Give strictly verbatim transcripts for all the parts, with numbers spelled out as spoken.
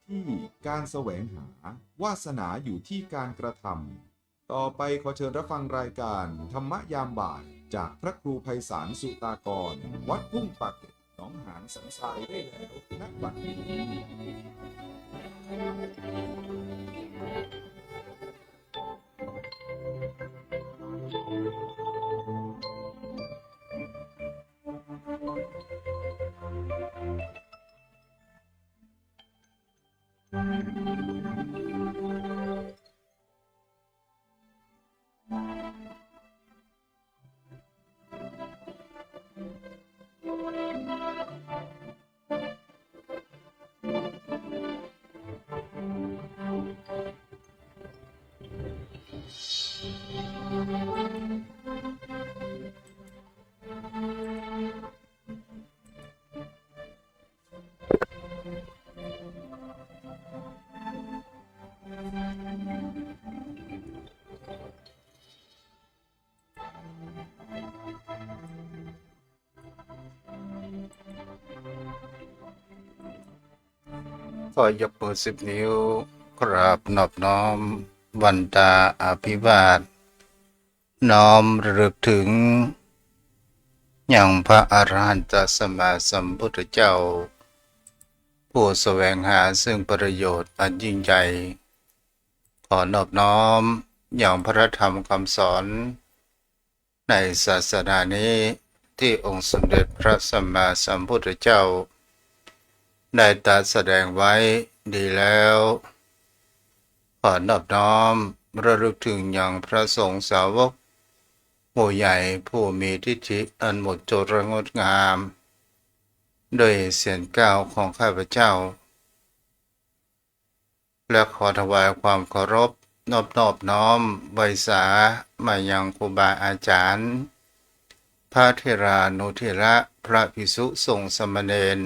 ที่การแสวงหา วาสนาอยู่ที่การกระทำ ต่อไปขอเชิญรับฟังรายการธรรมะยามบ่าย จากพระครูไพศาลสุตากร วัดทุ่งปากเกร็ด หนองหานสันทรายได้แล้ว ณ บัดนี้ ขอยกมือสิบนิ้ว กราบนอบน้อม วันตาอภิวาท น้อมระลึกถึง ยังพระอรหันตสัมมาสัมพุทธเจ้า ผู้แสวงหาซึ่งประโยชน์อันยิ่งใหญ่ ขอนอบน้อมยังพระธรรมคำสอน ในศาสนานี้ ที่องค์สมเด็จพระสัมมาสัมพุทธเจ้า ได้ตรัสแสดงไว้ดีแล้ว ขอนอบน้อมระลึกถึงยังพระสงฆ์สาวก หมู่ใหญ่ผู้มีทิฏฐิอันหมดจดและงดงาม ด้วยเสียงกล่าวของข้าพเจ้า และขอถวายความเคารพนอบนอบน้อมไหว้สามายังครูบาอาจารย์ พระเถรานุเถระ พระภิกษุสงฆ์สามเณร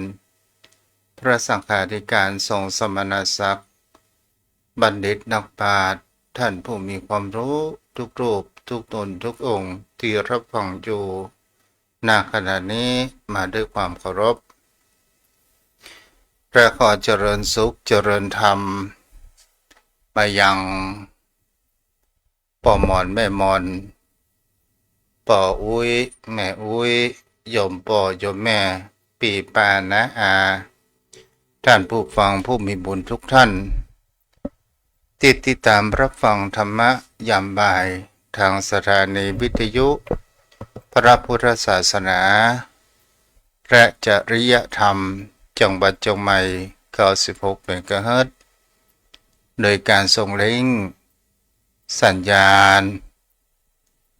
พระสังฆาธิการสงฆ์สมณศักดิ์ บัณฑิตนักปราชญ์ ท่านผู้มีความรู้ทุกรูปทุกตนทุกองค์ที่รับฟังอยู่ ณ ขณะนี้มาด้วยความเคารพ และขอเจริญสุขเจริญธรรม มายังป้อหมอนแม่หมอน ป้ออุ๊ยแม่อุ๊ย โยมป้อโยมแม่ ปี้ป้าน้าอา ท่านผู้ฟังผู้มีบุญทุกท่าน ที่ติดตามรับฟังธรรมะยามบ่ายทางสถานีวิทยุพระพุทธศาสนา และจริยธรรมจังหวัดเชียงใหม่ เก้าสิบหกเมกะเฮิรตซ์ โดยการส่งลิงก์สัญญาณ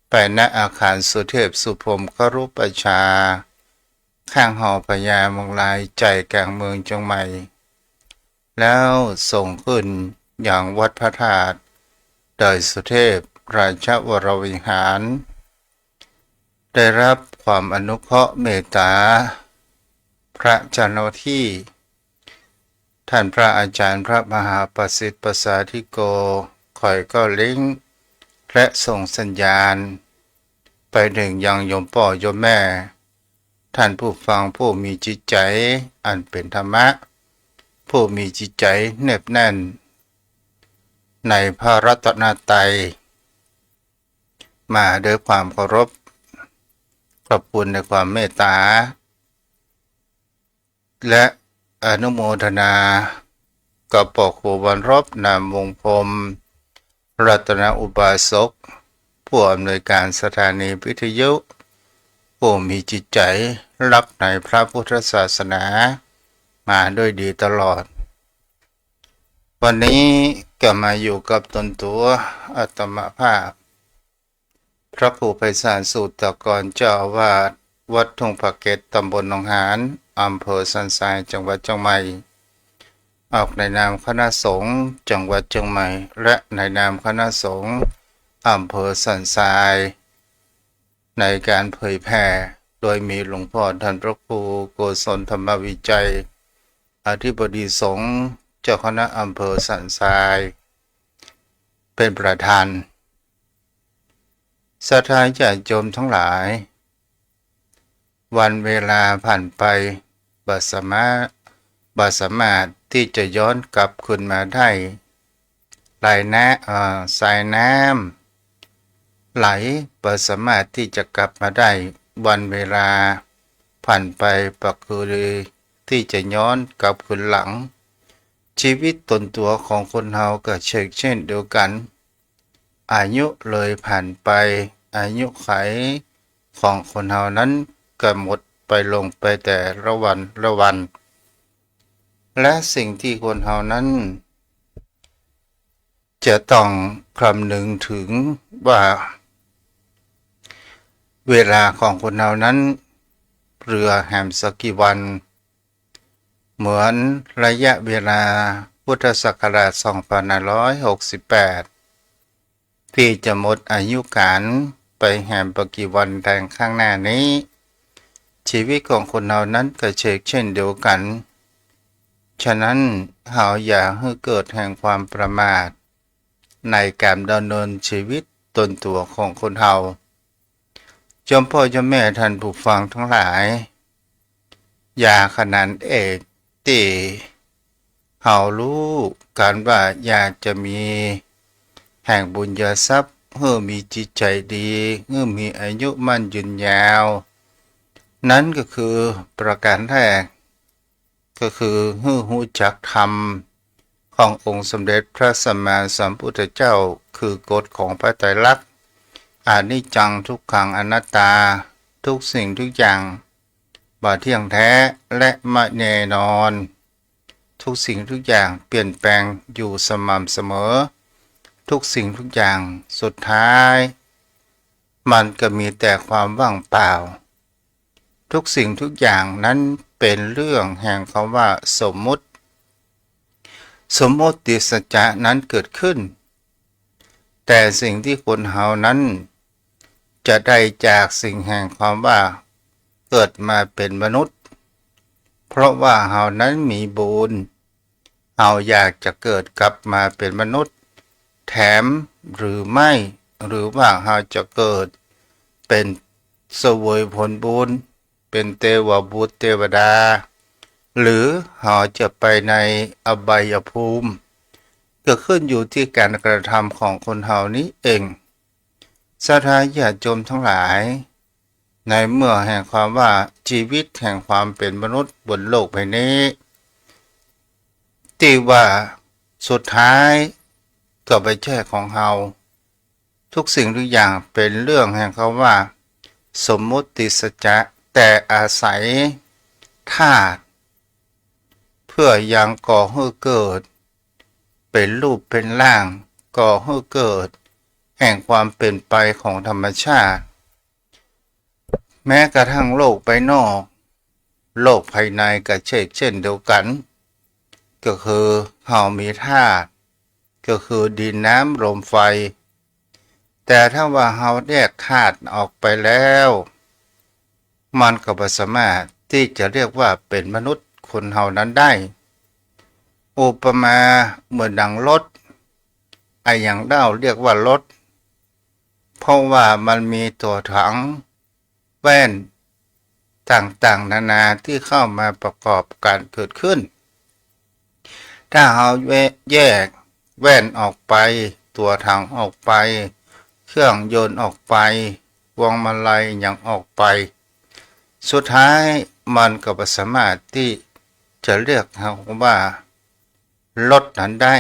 ไปณอาคารสุเทพสุพรหมครุปชฌาย์ ข้างหอพญาเมืองลาย ใจ๋กลางเมืองเชียงใหม่ แล้วส่งขึ้นยังวัดพระธาตุดอยสุเทพราชวรวิหาร ได้รับความอนุเคราะห์เมตตา พระเจ้าหน้าที่ ท่านพระอาจารย์พระมหาประสิทธิ์ประสาธิโก คอยเกาะลิงก์และส่งสัญญาณ ไปถึงยังโยมป้อโยมแม่ ท่านผู้ฟังผู้มีจิตใจ๋อันเป๋นธรรมะ ผู้มีจิตใจ๋แนบแน่นในพระรัตนตรัย มาด้วยความเคารพ ขอบคุณในความเมตตา และอนุโมทนากับป้อครูวรรณรบ นามวงศ์พรหม รัตนอุบาสก ผู้อำนวยการสถานีวิทยุ ผู้มีจิตใจ๋ฮักในพระพุทธศาสนามาด้วยดีตลอด วันนี้ก็มาอยู่กับตนตั๋วอาตมาภาพ พระครูไพศาล สูตรกร เจ้าอาวาสวัดทุ่งผาเก็ด ตำบลหนองหาน อำเภอสันทราย จังหวัดเชียงใหม่ ออกในนามคณะสงฆ์จังหวัดเชียงใหม่ และในนามคณะสงฆ์อำเภอสันทราย ในการเผยแผ่ โดยมีหลวงพ่อท่านพระครูโกศลธรรมวิชัย อธิบดีสงฆ์เจ้าคณะอำเภอสันทราย เป็นประธาน ศรัทธาญาติโยมทั้งหลาย วันเวลาผ่านไป บ่สามารถ บ่สามารถที่จะย้อนกลับคืนมาได้ ไหลน้ำ เอ่อ สายน้ำไหล บ่สามารถที่จะกลับมาได้ วันเวลาผ่านไปบ่คือที่จะย้อนกลับคืนหลัง ชีวิตตนตั๋วของคนเฮาก็เชกเช่นเดียวกั๋น อายุเลยผ่านไป อายุขัยของคนเฮานั้นก็หมดไปลงไปแต่ละวันละวัน และสิ่งที่คนเฮานั้นจะต้องคำนึงถึงว่า เวลาของคนเฮานั้นเหลือแหมสักกี่วัน เหมือนระยะเวลาพุทธศักราชสองพันห้าร้อยหกสิบแปด ที่จะหมดอายุขัยไปแหมบ่กี่วันแตงข้างหน้านี้ ชีวิตของคนเฮานั้นก็เชกเช่นเดียวกั๋น ฉะนั้นเฮาอย่าหื้อเกิดแห่งความประมาทในก๋านดำเนินชีวิตตนตั๋วของคนเฮา โยมพ่อโยมแม่ท่านผู้ฟังทั้งหลาย อย่าขนานเอกตี้เฮาฮู้กั๋นว่าอยากจะมีแห่งบุญญาทรัพย์ หื้อมีจิตใจ๋ดี หื้อมีอายุมั่นยืนยาว นั้นก็คือประก๋านแรก ก็คือหื้อฮู้จักธรรมขององค์สมเด็จพระสัมมาสัมพุทธเจ้า คือกฎของพระไตรลักษณ์ อนิจจัง ทุกขัง อนัตตา ทุกสิ่งทุกอย่างบ่เที่ยงแท้และไม่แน่นอน ทุกสิ่งทุกอย่างเปลี่ยนแปลงอยู่สม่ำเสมอ ทุกสิ่งทุกอย่างสุดท้ายมันก็มีแต่ความว่างเปล่า ทุกสิ่งทุกอย่างนั้นเป็นเรื่องแห่งคำว่าสมมุติ สมมุติสัจจะนั้นเกิดขึ้น แต่สิ่งที่คนเฮานั้นจะได้จากสิ่งแห่งความว่าเกิดมาเป็นมนุษย์ เพราะว่าเฮานั้นมีบุญ เฮาอยากจะเกิดกลับมาเป็นมนุษย์แถมหรือไม่ หรือว่าเฮาจะเกิดเป็นเสวยผลบุญ เป็นเตวบุตรเตวดา หรือเฮาจะไปในอบายภูมิ ก็ขึ้นอยู่ที่การกระทำของคนเฮานี้เอง ศรัทธาญาติโยมทั้งหลาย ในเมื่อแห่งความว่าชีวิตแห่งความเป็นมนุษย์บนโลกใบนี้ ตี้ว่าสุดท้ายก็บ่ใจ้ของเฮา ทุกสิ่งทุกอย่างเป็นเรื่องแห่งคำว่าสมมุติสัจจะ แต่อาศัยธาตุเพื่อยังก่อหื้อเกิด เป็นรูปเป็นร่าง ก่อหื้อเกิดแห่งความเปลี่ยนไปของธรรมชาติ แม้กระทั่งโลกภายนอก โลกภายในก็เชกเช่นเดียวกั๋น ก็คือเฮามีธาตุ ก็คือดินน้ำลมไฟ แต่ถ้าว่าเฮาแยกธาตุออกไปแล้ว มันก็บ่สามารถตี้จะเรียกว่าเป็นมนุษย์คนเฮานั้นได้ อุปมาเหมือนดังรถ อะหยังเล่าเรียกว่ารถ เพราะว่ามันมีตั๋วถัง แว่นต่างๆ นานาตี้เข้ามาประกอบก๋านเกิดขึ้น ถ้าเฮาแยกแว่นออกไป ตั๋วถังออกไป เครื่องยนต์ออกไป พวงมาลัยหยังออกไป สุดท้ายมันก็บ่สามารถตี้ จะเรียกเฮาว่าลดนั้นได้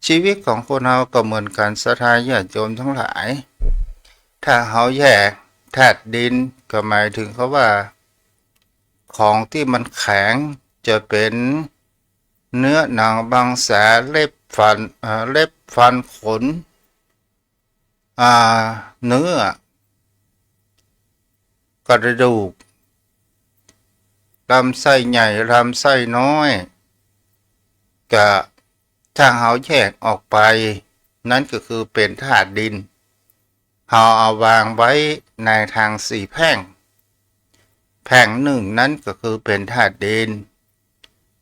ชีวิตของคนเฮาก็เหมือนกั๋น ศรัทธาญาติโยมตังหลาย ถ้าเฮาแยกธาตุดินก็หมายเถิงกับว่า ของตี้มันแข็ง จะเป๋นเนื้อหนังมังสา เล็บฟัน เอ่อ เล็บฟันขน อ่า เนื้อ กระดูก ลำไส้ใหญ่ ลำไส้น้อย ก็ถ้าเฮาแยกออกไป นั้นก็คือเป๋นธาตุดิน เฮาเอาวางไว้ในตางสี่แพ่ง แพ่งนึ่งนั้นก็คือเป๋นธาตุดิน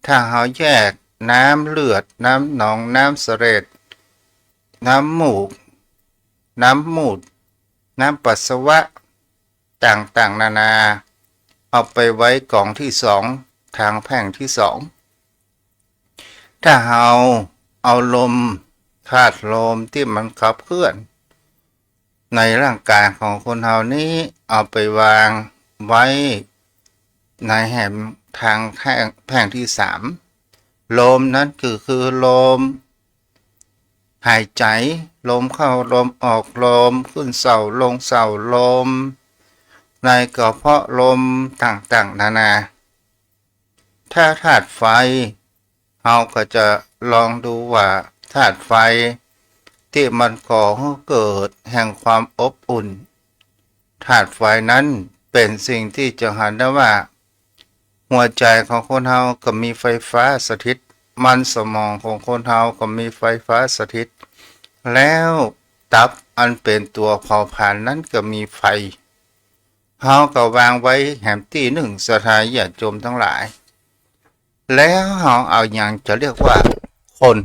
ถ้าเฮาแยกน้ำเลือด น้ำหนอง น้ำเสลด น้ำมูก น้ำมูตร น้ำปัสสาวะ ต่างๆ นานา เอาไปไว้ก๋องตี้สอง ตางแพ่งตี้สอง ถ้าเฮาเอาลม ธาตุลมตี้มันขับเคลื่อน ในร่างก๋ายของคนเฮานี้ เอาไปวางไว้ในแหมตางแพ่ง แพ่งตี้สาม ลมนั้นก็คือลมหายใจ๋ ลมเข้า ลมออก ลมขึ้นเส้า ลงเส้า ลมในกระเพาะ ลมต่างๆ นานา ถ้าธาตุไฟ เฮาก็จะลองดูว่าธาตุไฟตี้มันก่อหื้อเกิดแห่งความอบอุ่น ธาตุไฟนั้นเป๋นสิ่งตี้จะหันได้ว่า หัวใจ๋ของคนเฮาก็มีไฟฟ้าสถิต มันสมองของคนเฮาก็มีไฟฟ้าสถิต แล้วตับอันเป๋นตั๋วเผาผลาญนั้นก็มีไฟ เฮาก็วางไว้แหมตี้นึ่ง ศรัทธาญาติโยมตังหลาย แล้วเฮาเอาหยังจะเรียกว่าคน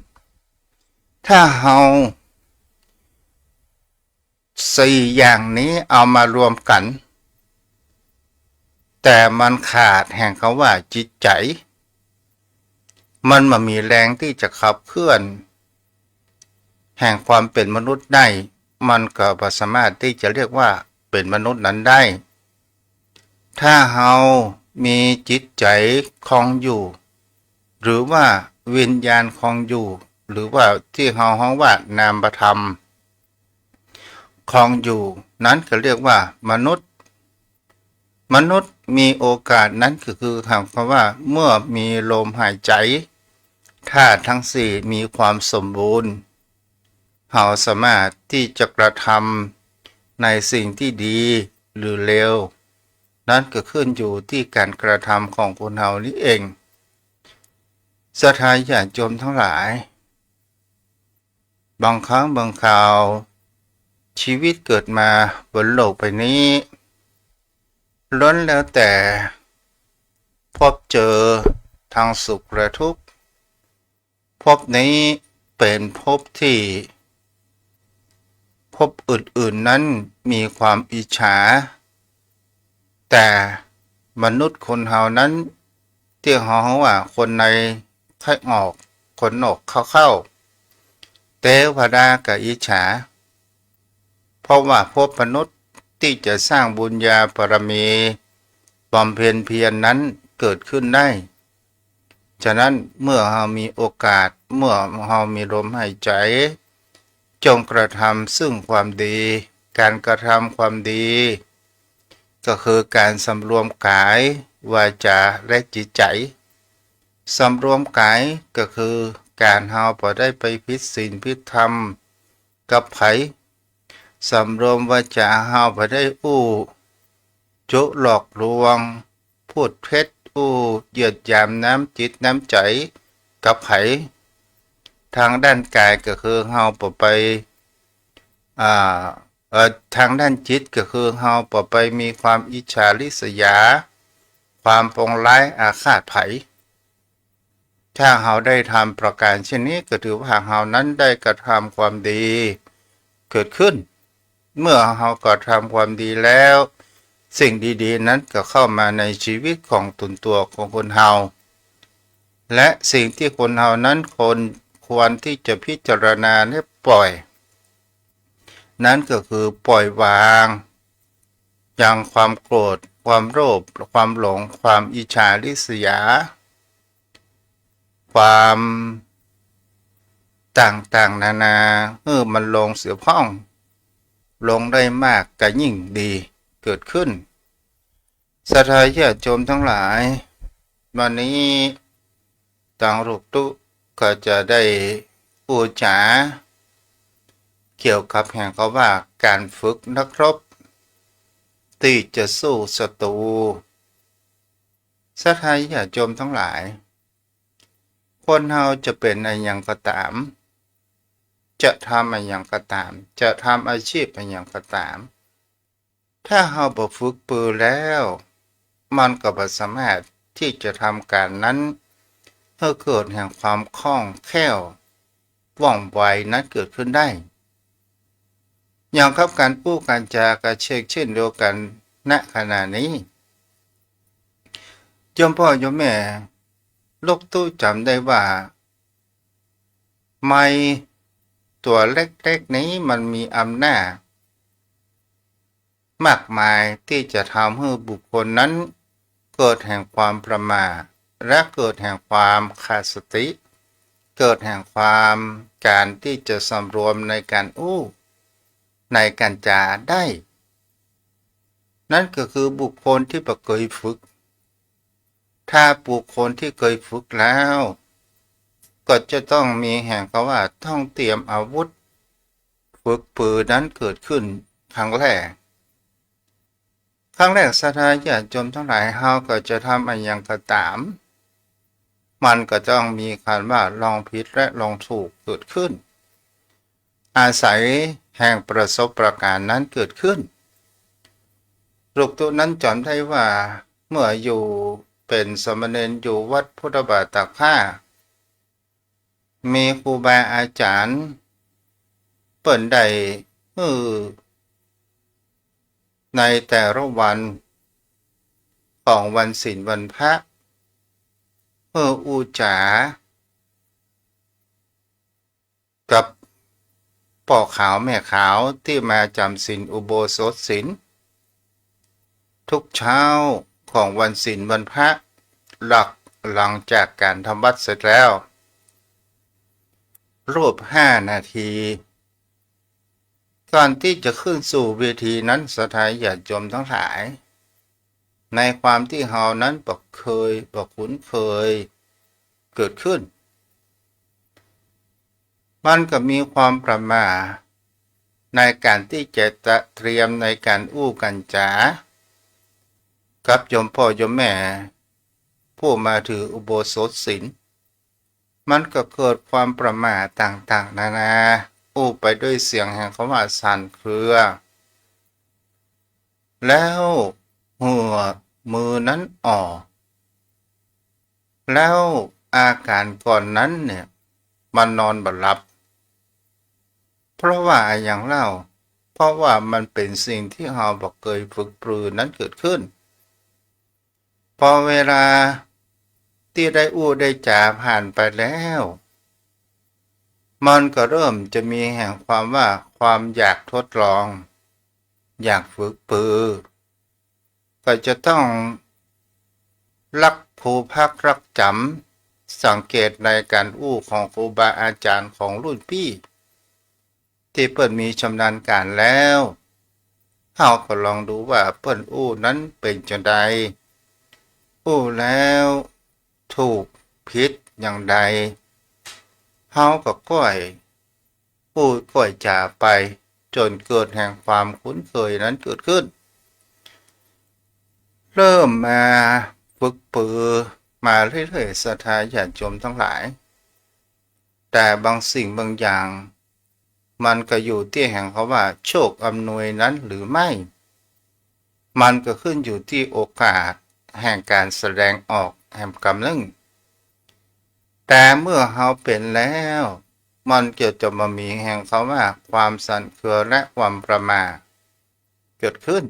ถ้าเฮาสี่อย่างนี้เอามารวมกั๋น แต่มันขาดแห่งกำว่าจิตใจ๋ มันบ่มีแรงตี้จะขับเคลื่อน แห่งความเป๋นมนุษย์ได้ มันก็บ่สามารถตี้จะเรียกว่าเป๋นมนุษย์นั้นได้ ถ้าเฮามีจิตใจ๋ครองอยู่ หรือว่าวิญญาณครองอยู่ หรือว่าตี้เฮาฮ้องว่านามธรรมครองอยู่ นั้นก็เรียกว่ามนุษย์ มนุษย์มีโอกาสนั้นก็คือหมายความว่าเมื่อมีลมหายใจ๋ ธาตุตังสี่มีความสมบูรณ์ เฮาสามารถตี้จะกระทำในสิ่งตี้ดีหรือเลว นั้นก็ขึ้นอยู่ตี้ก๋านกระทำของคนเฮานี้เอง ศรัทธาญาติโยมตังหลาย บางครั้งบางคราว ชีวิตเกิดมาบนโลกใบนี้ ล้วนแล้วแต่พบเจอตางสุขและทุกข์ ภพนี้เป๋นภพตี้ ภพอื่นๆ นั้นมีความอิจฉา แต่มนุษย์คนเฮานั้น ตี้เฮาฮ้องว่าคนในใค่ออก คนนอกเข้าๆ เตวดาก็อิจฉา เพราะว่าภพมนุษย์ตี้จะสร้างบุญญาบารมี บำเพ็ญเพียรนั้นเกิดขึ้นได้ ฉะนั้นเมื่อเฮามีโอกาส เมื่อเฮามีลมหายใจ๋ จงกระทำซึ่งความดี ก๋านกระทำความดี ก็คือก๋านสำรวมก๋าย วาจา และจิตใจ๋ สำรวมก๋ายก็คือก๋านเฮาบ่ได้ไปผิดศีลผิดธรรมกับใผ สำรวมวาจา เฮาบ่ได้อู้จุหลอกลวง พูดเท็จ อู้เหยียดหยามน้ำจิตน้ำใจ๋กับใผ ตางด้านก๋ายก็คือเฮาบ่ไป อ่า เอ่อ ตางด้านจิตก็คือเฮาบ่ไปมีความอิจฉาริษยา ความปองร้ายอาฆาตใผ ถ้าเฮาได้ทำประก๋านเช่นนี้ ก็ถือว่าเฮานั้นได้กระทำความดีเกิดขึ้น เมื่อเฮากระทำความดีแล้ว สิ่งดีๆ นั้นก็เข้ามาในชีวิตของตนตั๋วของคนเฮา และสิ่งตี้คนเฮานั้นควร ควรตี้จะพิจารณาและปล่อย นั้นก็คือปล่อยวาง ยังความโกรธ ความโลภ ความหลง ความอิจฉาริษยา ความต่างๆ นานา หื้อมันลงเสียพ่อง ลงได้มากก็ยิ่งดีเกิดขึ้น ศรัทธาญาติโยมทั้งหลาย วันนี้ตางลูกตุ๊ก็จะได้อู้จ๋า เกี่ยวกับแห่งกำว่าก๋านฝึกนักรบ ตี้จะสู้ศัตรู๋ ศรัทธาญาติโยมทั้งหลาย คนเฮาจะเป๋นอะหยังก็ต๋าม จะทำอะหยังก็ต๋าม จะทำอาชีพอะหยังก็ต๋าม ถ้าเฮาบ่ฝึกปือแล้ว มันก็บ่สามารถตี้จะทำก๋านนั้น หื้อเกิดแห่งความคล่องแคล่ว ว่องไวนั้นเกิดขึ้นได้ อย่างกับก๋านอู้ก๋านจ๋าก็เชกเช่นเดียวกั๋น ณ ขณะนี้ โยมป้อโยมแม่ ลูกตุ๊จ๋ำได้ว่า ไม้ตั๋วเล็กๆ นี้มันมีอำนาจมากมายตี้จะทำหื้อบุคคลนั้นเกิดแห่งความประหม่า และเกิดแห่งความขาดสติ เกิดแห่งความก๋านตี้จะสำรวมในก๋านอู้ ในก๋านจ๋าได้ นั้นก็คือบุคคลตี้บ่เกยฝึก ถ้าบุคคลตี้เกยฝึกแล้ว ก็จะต้องมีแห่งกำว่าต้องเตรียมอาวุธ ฝึกปือนั้นเกิดขึ้นครั้งแรก ครั้งแรก ศรัทธาญาติโยมทั้งหลาย เฮาก็จะทำอะหยังก็ต๋าม มันก็ต้องมีคำว่าลองผิดและลองถูกเกิดขึ้น อาศัยแห่งประสบการณ์นั้นเกิดขึ้น ลูกตุ๊นั้นจ๋ำได้ว่า เมื่ออยู่เป๋นสามเณรอยู่วัดพุทธบาทตากผ้า มีครูบาอาจ๋ารย์เปิ้นได้หื้อในแต่ละวันของวันศีลวันพระ หื้ออู้จ๋ากับป้อขาวแม่ขาวตี้มาจ๋ำศีลอุโบสถศีล ทุกเช้าของวันศีลวันพระ หลัก หลังจากก๋านทำวัตรเสร็จแล้ว รวบห้านาที ก่อนตี้จะขึ้นสู่เวทีนั้น ศรัทธาญาติโยมทั้งหลาย ในความตี้เฮานั้นบ่เกย บ่คุ้นเกยเกิดขึ้น มันก็มีความประหม่าในก๋านตี้จะเตรียมในก๋านอู้ก๋านจ๋า กับโยมป้อโยมแม่ ผู้มาถืออุโบสถศีล มันก็เกิดความประหม่าต่างๆ นานา อู้ไปด้วยเสียงแห่งกำว่าสั่นเครือ แล้วเหงื่อมือนั้นออก แล้วอาก๋านก่อนนั้นเนี่ย มันนอนบ่หลับ เพราะว่าอะหยังเล่า เพราะว่ามันเป๋นสิ่งตี้เฮาบ่เกยฝึกปรือนั้นเกิดขึ้น พอเวลาตี้ได้อู้ได้จ๋าผ่านไปแล้ว มันก็เริ่มจะมีแห่งความว่าความอยากทดลอง อยากฝึกปรือ ก็จะต้องลักผู้พักลักจ๋ำ สังเกตในก๋านอู้ของครูบาอาจ๋ารย์ของรุ่นปี้ ตี้เปิ้นมีชำนาญก๋านแล้ว เฮาก็ลองดูว่าเปิ้นอู้นั้นเป๋นจาใด อู้แล้วถูกผิดอย่างใด เฮาก็ก้อยอู้ก้อยจ๋าไป จ๋นเกิดแห่งความคุ้นเคยนั้นเกิดขึ้น เริ่มมาฝึกปรือมาเรื่อยๆ ศรัทธาญาติโยมทั้งหลาย แต่บางสิ่งบางอย่าง มันก็อยู่ตี้แห่งกำว่าโชคอำนวยนั้นหรือไม่ มันก็ขึ้นอยู่ตี้โอกาสแห่งก๋านแสดงออกแหมกำนึ่ง แต่เมื่อเฮาเป๋นแล้ว มันก็จะบ่มีแห่งกำว่าความสั่นเครือและความประหม่าเกิดขึ้น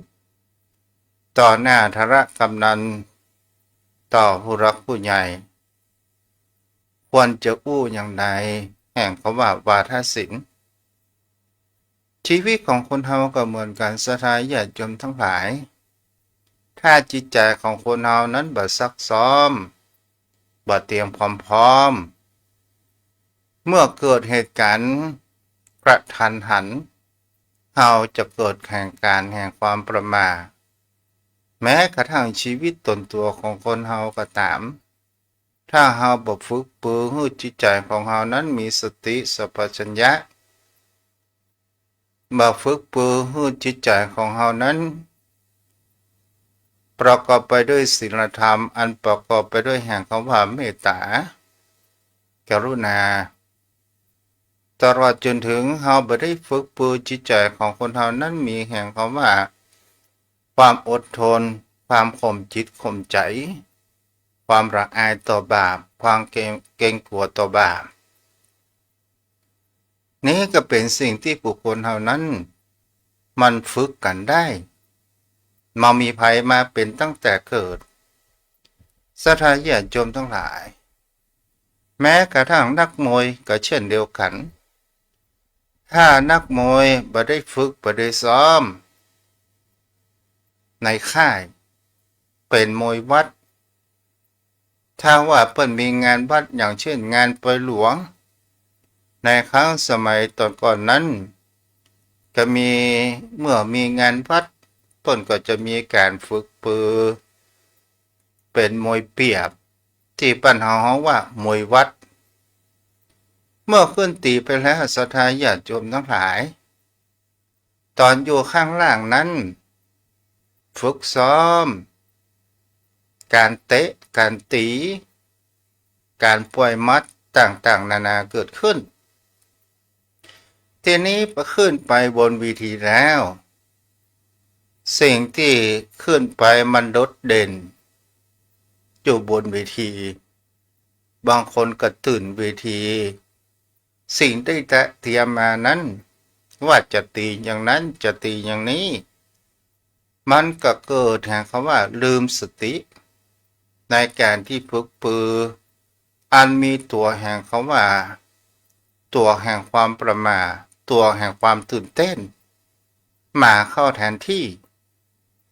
ต่อหน้าทาระกำนัน ต่อผู้หลักผู้ใหญ่ ควรจะอู้อย่างใด แห่งกำว่าวาทศิลป์ ชีวิตของคนเฮาก็เหมือนกั๋น ศรัทธาญาติโยมทั้งหลาย ถ้าจิตใจ๋ของคนเฮานั้นบ่ซักซ้อม บ่เตรียมความพร้อม เมื่อเกิดเหตุก๋ารณ์กระทันหัน เฮาจะเกิดแห่งก๋ารแห่งความประหม่า แม้กระทั่งชีวิตตนตั๋วของคนเฮาก็ต๋าม ถ้าเฮาบ่ฝึกปือหื้อจิตใจ๋ของเฮานั้นมีสติสัมปชัญญะ บ่ฝึกปือหื้อจิตใจ๋ของเฮานั้น ประกอบไปด้วยศีลธรรม อันประกอบไปด้วยแห่งกำว่าเมตต๋า กรุณา ตลอดจ๋นเถิงเฮาบ่ได้ฝึกปือจิตใจ๋ของคนเฮานั้นมีแห่งกำว่า ความอดทน ความข่มจิตข่มใจ๋ ความละอายต่อบาป ความเกรง เกรงกั๋วต่อบาป นี้ก็เป๋นสิ่งตี้บุคคลเฮานั้น มันฝึกกั๋นได้ บ่มีใผมาเป๋นตั้งแต่เกิด ศรัทธาญาติโยมตังหลาย แม้กระทั่งนักมวยก็เช่นเดียวกั๋น ถ้านักมวยบ่ได้ฝึก บ่ได้ซ้อม ในค่าย เป๋นมวยวัด ถ้าว่าเปิ้นมีงานวัด อย่างเช่นงานปอยหลวง ในครั้งสมัยต๋อนก่อนนั้น ก็มี เมื่อมีงานวัด เปิ้นก็จะมีก๋านฝึกปือ เป๋นมวยเปียบ ตี้บ้านเฮาฮ้องว่ามวยวัด เมื่อขึ้นตี๋ไปแล้ว ศรัทธาญาติโยมตังหลาย ต๋อนอยู่ข้างล่างนั้น ฝึกซ้อม ก๋านเตะ ก๋านตี๋ ก๋านป่อยหมัดต่างๆ นานาเกิดขึ้น ทีนี้ขึ้นไปบนเวทีแล้ว สิ่งตี้ขึ้นไปมันโดดเด่น อยู่บนเวที บางคนก็ตื่นเวที สิ่งตี้เตรียมมานั้น ว่าจะตี๋อย่างนั้น จะตี๋อย่างนี้ มันก็เกิดแห่งกำว่าลืมสติ ในก๋านตี้ฝึกปือ อันมีตั๋วแห่งกำว่า ตั๋วแห่งความประหม่า ตั๋วแห่งความตื่นเต้น มาเข้าแทนตี้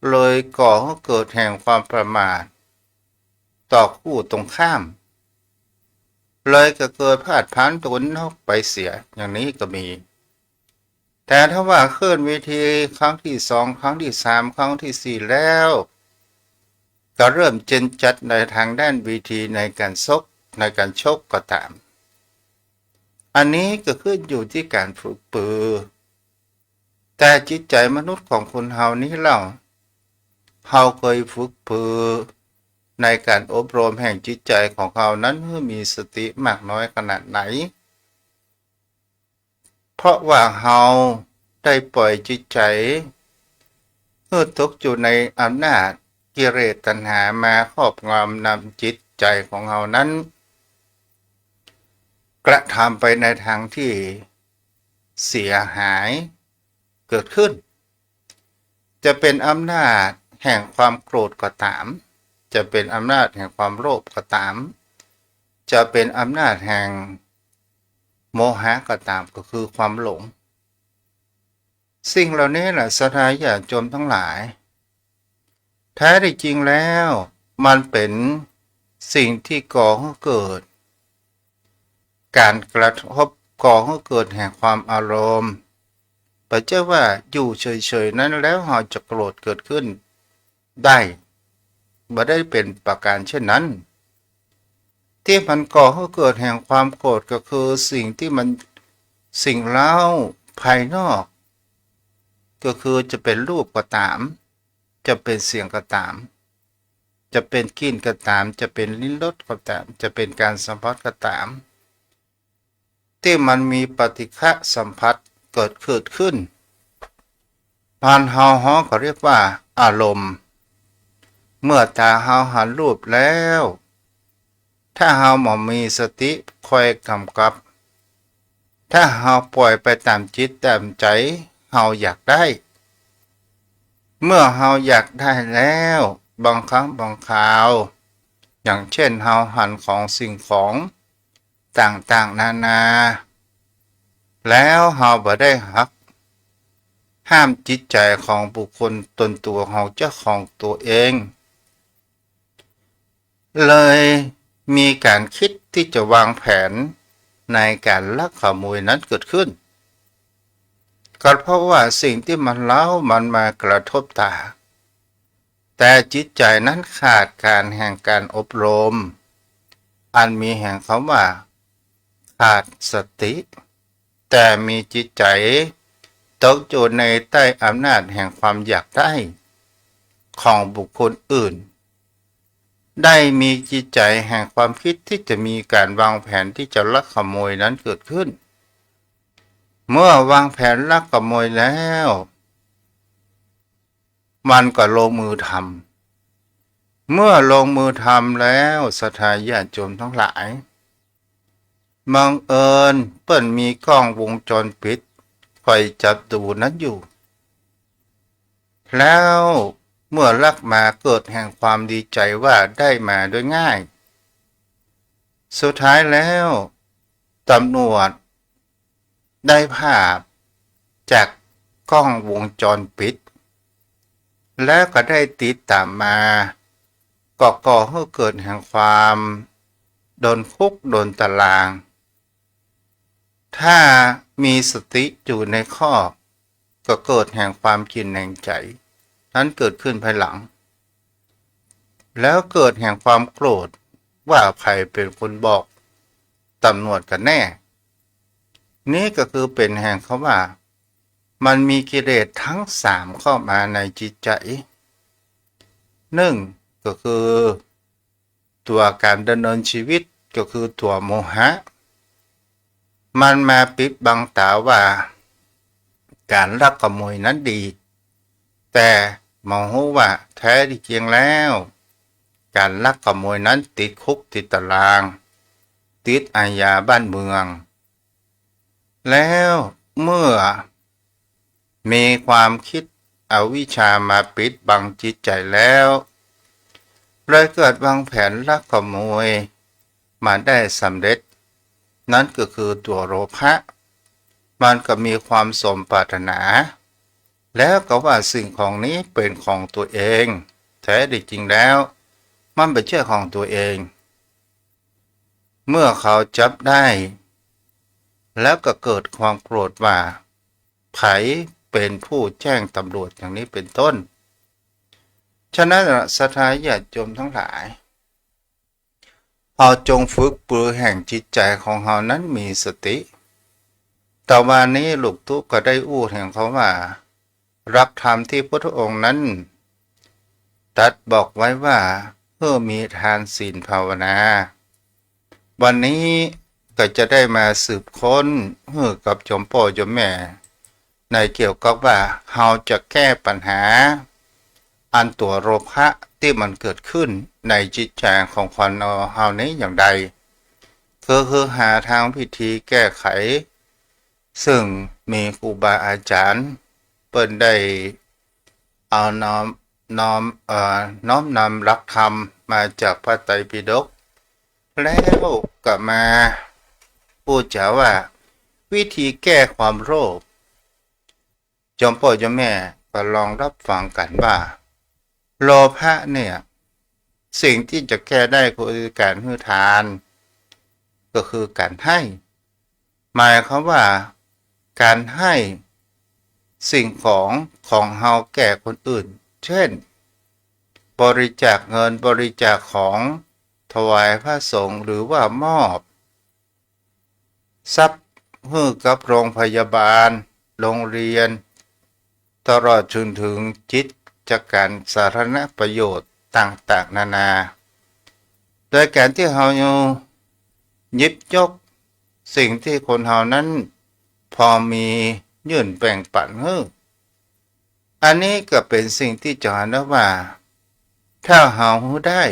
เลยก่อหื้อเกิดแห่งความประหม่า ต่อคู่ตรงข้าม เลยก็เกิดพลาดพลั้งตกไปเสีย อย่างนี้ก็มี แต่ถ้าว่าขึ้นเวทีครั้งตี้สอง ครั้งตี้สาม ครั้งตี้สี่แล้ว ก็เริ่มเจนจัดในตางด้านเวทีในก๋านชก ในก๋านชกก็ต๋าม อันนี้ก็ขึ้นอยู่ตี้ก๋านฝึกปือ แต่จิตใจ๋มนุษย์ของคนเฮานี้เล่า เฮาเกยฝึกปือในก๋านอบรมแห่งจิตใจ๋ของเฮานั้นหื้อมีสติมากน้อยขนาดไหน เพราะว่าเฮาได้ป่อยจิตใจ๋หื้อตกอยู่ในอำนาจกิเลสตัณหามาครอบงำนำจิตใจ๋ของเฮานั้น กระทำไปในตางตี้เสียหายเกิดขึ้น จะเป๋นอำนาจแห่งความโกรธก็ต๋าม จะเป๋นอำนาจแห่งความโลภก็ต๋าม จะเป๋นอำนาจแห่งโมหะก็ต๋าม ก็คือความหลง สิ่งเหล่านี้แหละ ศรัทธาญาติโยมตังหลาย แท้ตี้จริงแล้ว มันเป๋นสิ่งตี้ก่อหื้อเกิด ก๋านกระทบก่อหื้อเกิดแห่งความอารมณ์ บ่ใจ้ว่าอยู่เฉยๆ นั้นแล้วเฮาจะโกรธเกิดขึ้นได้ บ่ได้เป๋นประก๋านเช่นนั้น ตี้มันก่อหื้อเกิดแห่งความโกรธก็คือสิ่งตี้มัน สิ่งเร้าภายนอก ก็คือจะเป๋นรูปก็ต๋าม จะเป๋นเสียงก็ต๋าม จะเป๋นกลิ่นก็ต๋าม จะเป๋นลิ้มรสก็ต๋าม จะเป๋นก๋านสัมผัสก็ต๋าม ตี้มันมีปฏิฆะสัมผัสเกิด เกิดขึ้น บ้านเฮาฮ้องก็เรียกว่าอารมณ์ เมื่อต๋าเฮาหันรูปแล้ว ถ้าเฮาบ่มีสติคอยก๋ำกับ ถ้าเฮาป่อยไปต๋ามจิตต๋ามใจ๋เฮาอยากได้ เมื่อเฮาอยากได้แล้ว บางครั้งบางคราว อย่างเช่นเฮาหันของสิ่งของต่างๆ นานา แล้วเฮาบ่ได้หักห้ามจิตใจ๋ของบุคคลตนตั๋วของเจ้าของตั๋วเอง เลยมีก๋านกึ๊ดตี้จะวางแผน ในก๋านลักขโมยนั้นเกิดขึ้น ก็เพราะว่าสิ่งตี้มันเร้ามันมากระทบต๋า แต่จิตใจ๋นั้นขาดก๋านแห่งก๋านอบรม อันมีแห่งกำว่าขาดสติ แต่มีจิตใจ๋ตกอยู่ในใต้อำนาจแห่งความอยากได้ของบุคคลอื่น ได้มีจิตใจ๋แห่งความกึ๊ดตี้จะมีก๋านวางแผนตี้จะลักขโมยนั้นเกิดขึ้น เมื่อวางแผนลักขโมยแล้ว มันก็ลงมือทำ เมื่อลงมือทำแล้ว ศรัทธาญาติโยมตังหลาย บังเอิญเปิ้นมีกล้องวงจรปิดคอยจับดูนั้นอยู่ แล้วเมื่อลักมาเกิดแห่งความดีใจ๋ว่าได้มาโดยง่าย สุดท้ายแล้ว ตำรวจได้ภาพจากกล้องวงจรปิด แล้วก็ได้ติดต๋ามมา ก็ก่อหื้อเกิดแห่งความโดนคุกโดนตาราง ถ้ามีสติอยู่ในคอก ก็เกิดแห่งความคิดแห่งใจ๋นั้นเกิดขึ้นภายหลัง แล้วเกิดแห่งความโกรธว่าใผเป๋นคนบอกตำรวจกั๋นแน่ นี้ก็คือเป๋นแห่งกำว่า มันมีกิเลสตึงสามเข้ามาในจิตใจ๋ นึ่งก็คือตั๋วก๋านดำเนินชีวิตก็คือตั๋วโมหะ มันมาปิดบังต๋าว่าก๋านลักขโมยนั้นดี แต่บ่ฮู้ว่าแท้ตี้จริงแล้ว ก๋านลักขโมยนั้นติดคุกติดตาราง ติดอาญาบ้านเมือง แล้วเมื่อมีความกึ๊ดอวิชชามาปิดบังจิตใจ๋แล้ว เลยเกิดวางแผนลักขโมยมาได้สำเร็จ นั้นก็คือตั๋วโลภะ มันก็มีความสมปรารถนา แล้วก็ว่าสิ่งของนี้เป๋นของตั๋วเอง แท้ตี้จริงแล้ว มันบ่ใจ้ของตั๋วเอง เมื่อเขาจับได้ แล้วก็เกิดความโกรธว่า ใผเป๋นผู้แจ้งตำรวจอย่างนี้เป๋นต้น ฉะนั้นศรัทธาญาติโยมตังหลาย เฮาจงฝึกปือแห่งจิตใจ๋ของเฮานั้นมีสติ ตะวานี้ลูกตุ๊ก็ได้อู้แห่งกำว่า หลักธรรมตี้พุทธองค์นั้นตรัสบอกไว้ว่า หื้อมีทานศีลภาวนา วันนี้ก็จะได้มาสืบค้นหื้อกับโยมป้อโยมแม่ ในเกี่ยวกับว่าเฮาจะแก้ปัญหาอันตั๋วโลภะตี้มันเกิดขึ้นในจิตใจ๋ของคนเฮานี้อย่างใด คือ คือหาตางวิธีแก้ไข ซึ่งมีครูบาอาจ๋ารย์เปิ้นได้เอาน้อม น้อม เอ่อ น้อมนำหลักธรรมมาจากพระไตรปิฎก แล้วก็มาอู้จ๋าว่าวิธีแก้ความโลภ โยมป้อโยมแม่ก็ลองรับฟังกั๋นว่า โลภะเนี่ย สิ่งตี้จะแก้ได้คือก๋านหื้อทาน ก็คือก๋านให้ หมายความว่าก๋านให้สิ่งของของเฮาแก่คนอื่น เช่น บริจาคเงิน บริจาคของ ถวายพระสงฆ์ หรือว่ามอบ ทรัพย์หื้อกับโรงพยาบาล โรงเรียน ตลอดจนถึงกิจก๋านสาธารณประโยชน์ต่างๆ นานา โดยก๋านตี้เฮาหยิบยกสิ่งตี้คนเฮานั้นพอมียื่นแบ่งปันหื้อ อันนี้ก็เป๋นสิ่งตี้จะหันได้ว่า ถ้าเฮาหื้อได้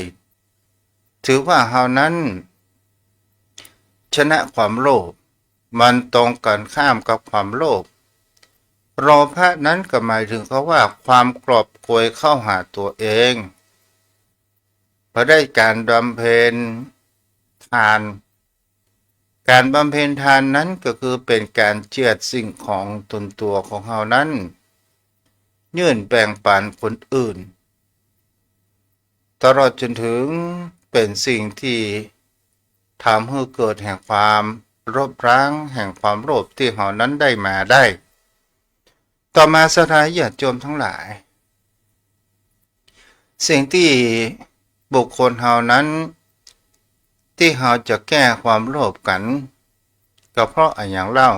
ถือว่าเฮานั้นชนะความโลภ มันตรงกั๋นข้ามกับความโลภ โลภะนั้นก็หมายถึงกำว่าความกอบโกยเข้าหาตั๋วเอง บ่ได้ก๋านบำเพ็ญทาน ก๋านบำเพ็ญทานนั้นก็คือเป๋นก๋านเจียดสิ่งของตนตั๋วของเฮานั้น ยื่นแบ่งปันคนอื่น ตลอดจนถึงเป๋นสิ่งตี้ทำหื้อเกิดแห่งความ ลบล้างแห่งความโลภตี้เฮานั้นได้มาได้ ต่อมาศรัทธาญาติโยมทั้งหลาย สิ่งตี้บุคคลเฮานั้น ตี้เฮาจะแก้ความโลภกั๋น ก็เพราะอะหยังเล่า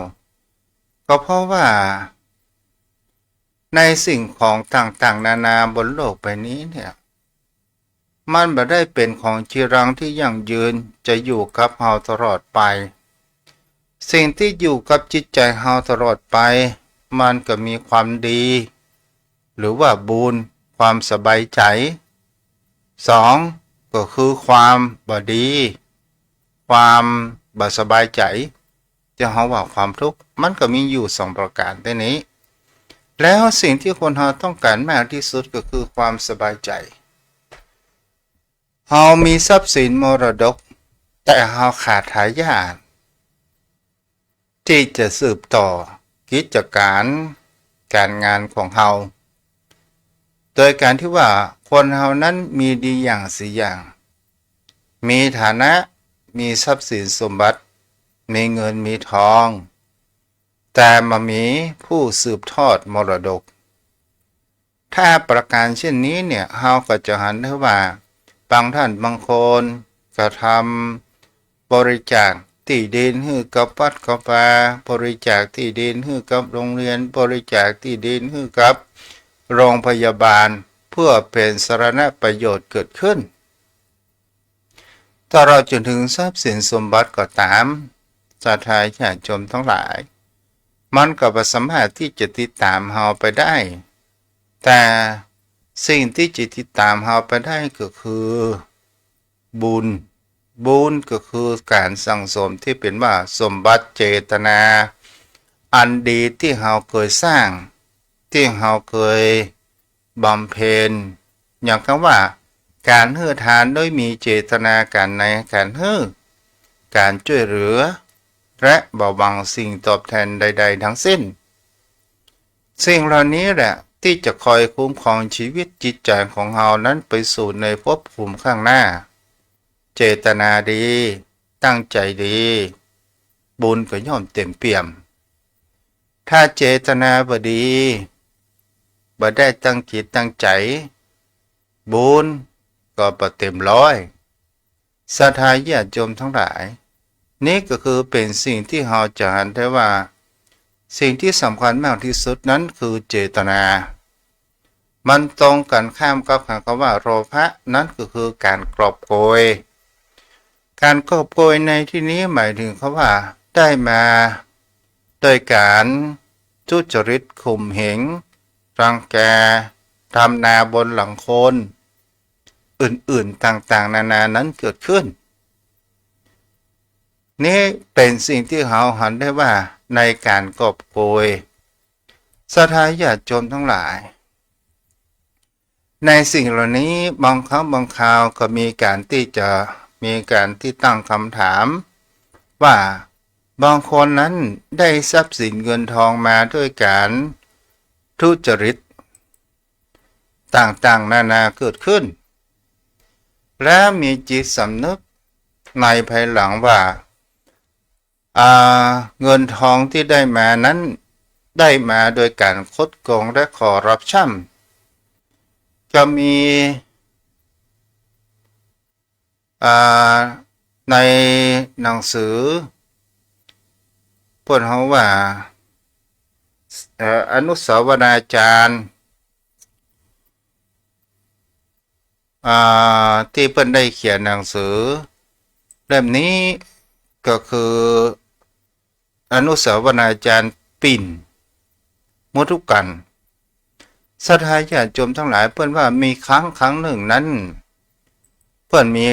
ก็เพราะว่า ในสิ่งของต่างๆ นานาบนโลกใบนี้เนี่ย มันบ่ได้เป๋นของจีรังที่ยั่งยืน จะอยู่กับเฮาตลอดไป สิ่งตี้อยู่กับจิตใจ๋เฮาตลอดไป มันก็มีความดี หรือว่าบุญ ความสบายใจ๋ สอง ก็คือความบ่ดี ความบ่สบายใจ๋ จะเฮาว่าความทุกข์ มันก็มีอยู่สองประก๋านเต้านี้ แล้วสิ่งที่คนเฮาต้องก๋านมากที่สุดก็คือความสบายใจ๋ เฮามีทรัพย์สินมรดก แต่เฮาขาดทายาท ตี้จะสืบต่อกิจก๋านก๋านงานของเฮา โดยก๋านตี้ว่าคนเฮานั้นมีดีอย่างสี่อย่าง มีฐานะ มีทรัพย์สินสมบัติ มีเงินมีทอง แต่บ่มีผู้สืบทอดมรดก ถ้าประก๋านเช่นนี้เนี่ย เฮาก็จะหันได้ว่า บางท่านบางคนก็ทำบริจาคตี้ดินหื้อกับวัดกับวา บริจาคตี้ดินหื้อกับโรงเรียน บริจาคตี้ดินหื้อกับโรงพยาบาล เพื่อเป๋นสาธารณประโยชน์เกิดขึ้น ตลอดจนถึงทรัพย์สินสมบัติก็ต๋าม ศรัทธาญาติโยมทั้งหลาย มันก็บ่สามารถตี้จะติดต๋ามเฮาไปได้ แต่สิ่งตี้จะติดต๋ามเฮาไปได้ก็คือบุญ บุญก็คือก๋านสั่งสมตี้เป๋นว่าสมบัติเจตนาอันดีตี้เฮาเกยสร้าง ตี้เฮาเกย บำเพ็ญ อย่างกำว่า ก๋านหื้อทานโดยมีเจตนาก๋านในก๋านหื้อ ก๋านจ้วยเหลือ และบ่หวังสิ่งตอบแทนใดๆ ทั้งสิ้น สิ่งเหล่านี้แหละตี้จะคอยคุ้มครองชีวิตจิตใจ๋ของเฮานั้นไปสู่ในภพภูมิข้างหน้า เจตนาดี ตั้งใจ๋ดี บุญก็ย่อมเต็มเปี่ยม ถ้าเจตนาบ่ดี บ่ได้ตั้งจิตตั้งใจ๋ บุญก็บ่เต็มร้อย ศรัทธาญาติโยมทั้งหลาย นี่ก็คือเป๋นสิ่งตี้เฮาจะหันได้ว่า สิ่งตี้สำคัญมากที่สุดนั้นคือเจตนา มันตรงกั๋นข้ามกับคำว่าโลภะ นั้นก็คือก๋านกอบโกย ก๋านกอบโกยในตี้นี้หมายเถิงคำว่าได้มาโดยก๋านทุจริตข่มเหง รังแก ทำนาบนหลังคน อื่นๆ ต่างๆ นานานั้นเกิดขึ้น นี่เป๋นสิ่งตี้เฮาหันได้ว่าในก๋านกอบโกย ศรัทธาญาติโยมทั้งหลาย ในสิ่งเหล่านี้บางครั้งบางคราวก็มีก๋านตี้จะ มีก๋านตี้ตั้งคำถามว่า บางคนนั้นได้ทรัพย์สินเงินทองมาด้วยก๋านทุจริตต่างๆ นานาเกิดขึ้น และมีจิตสำนึกในภายหลังว่า อ่า เงินทองตี้ได้มานั้น ได้มาโดยก๋านคดโกงและคอร์รัปชัน จะมี อ่า ในหนังสือ เปิ้นฮ้องว่า เอ่อ อนุสาวนาจารย์ อ่า ตี้เปิ้นได้เขียนหนังสือเล่มนี้ก็คือ อนุสาวนาจารย์ปิ่น มุทุกัณฑ์ ศรัทธาญาติโยมทั้งหลาย เปิ้นว่ามีครั้งครั้งนึ่งนั้น เปิ้นมี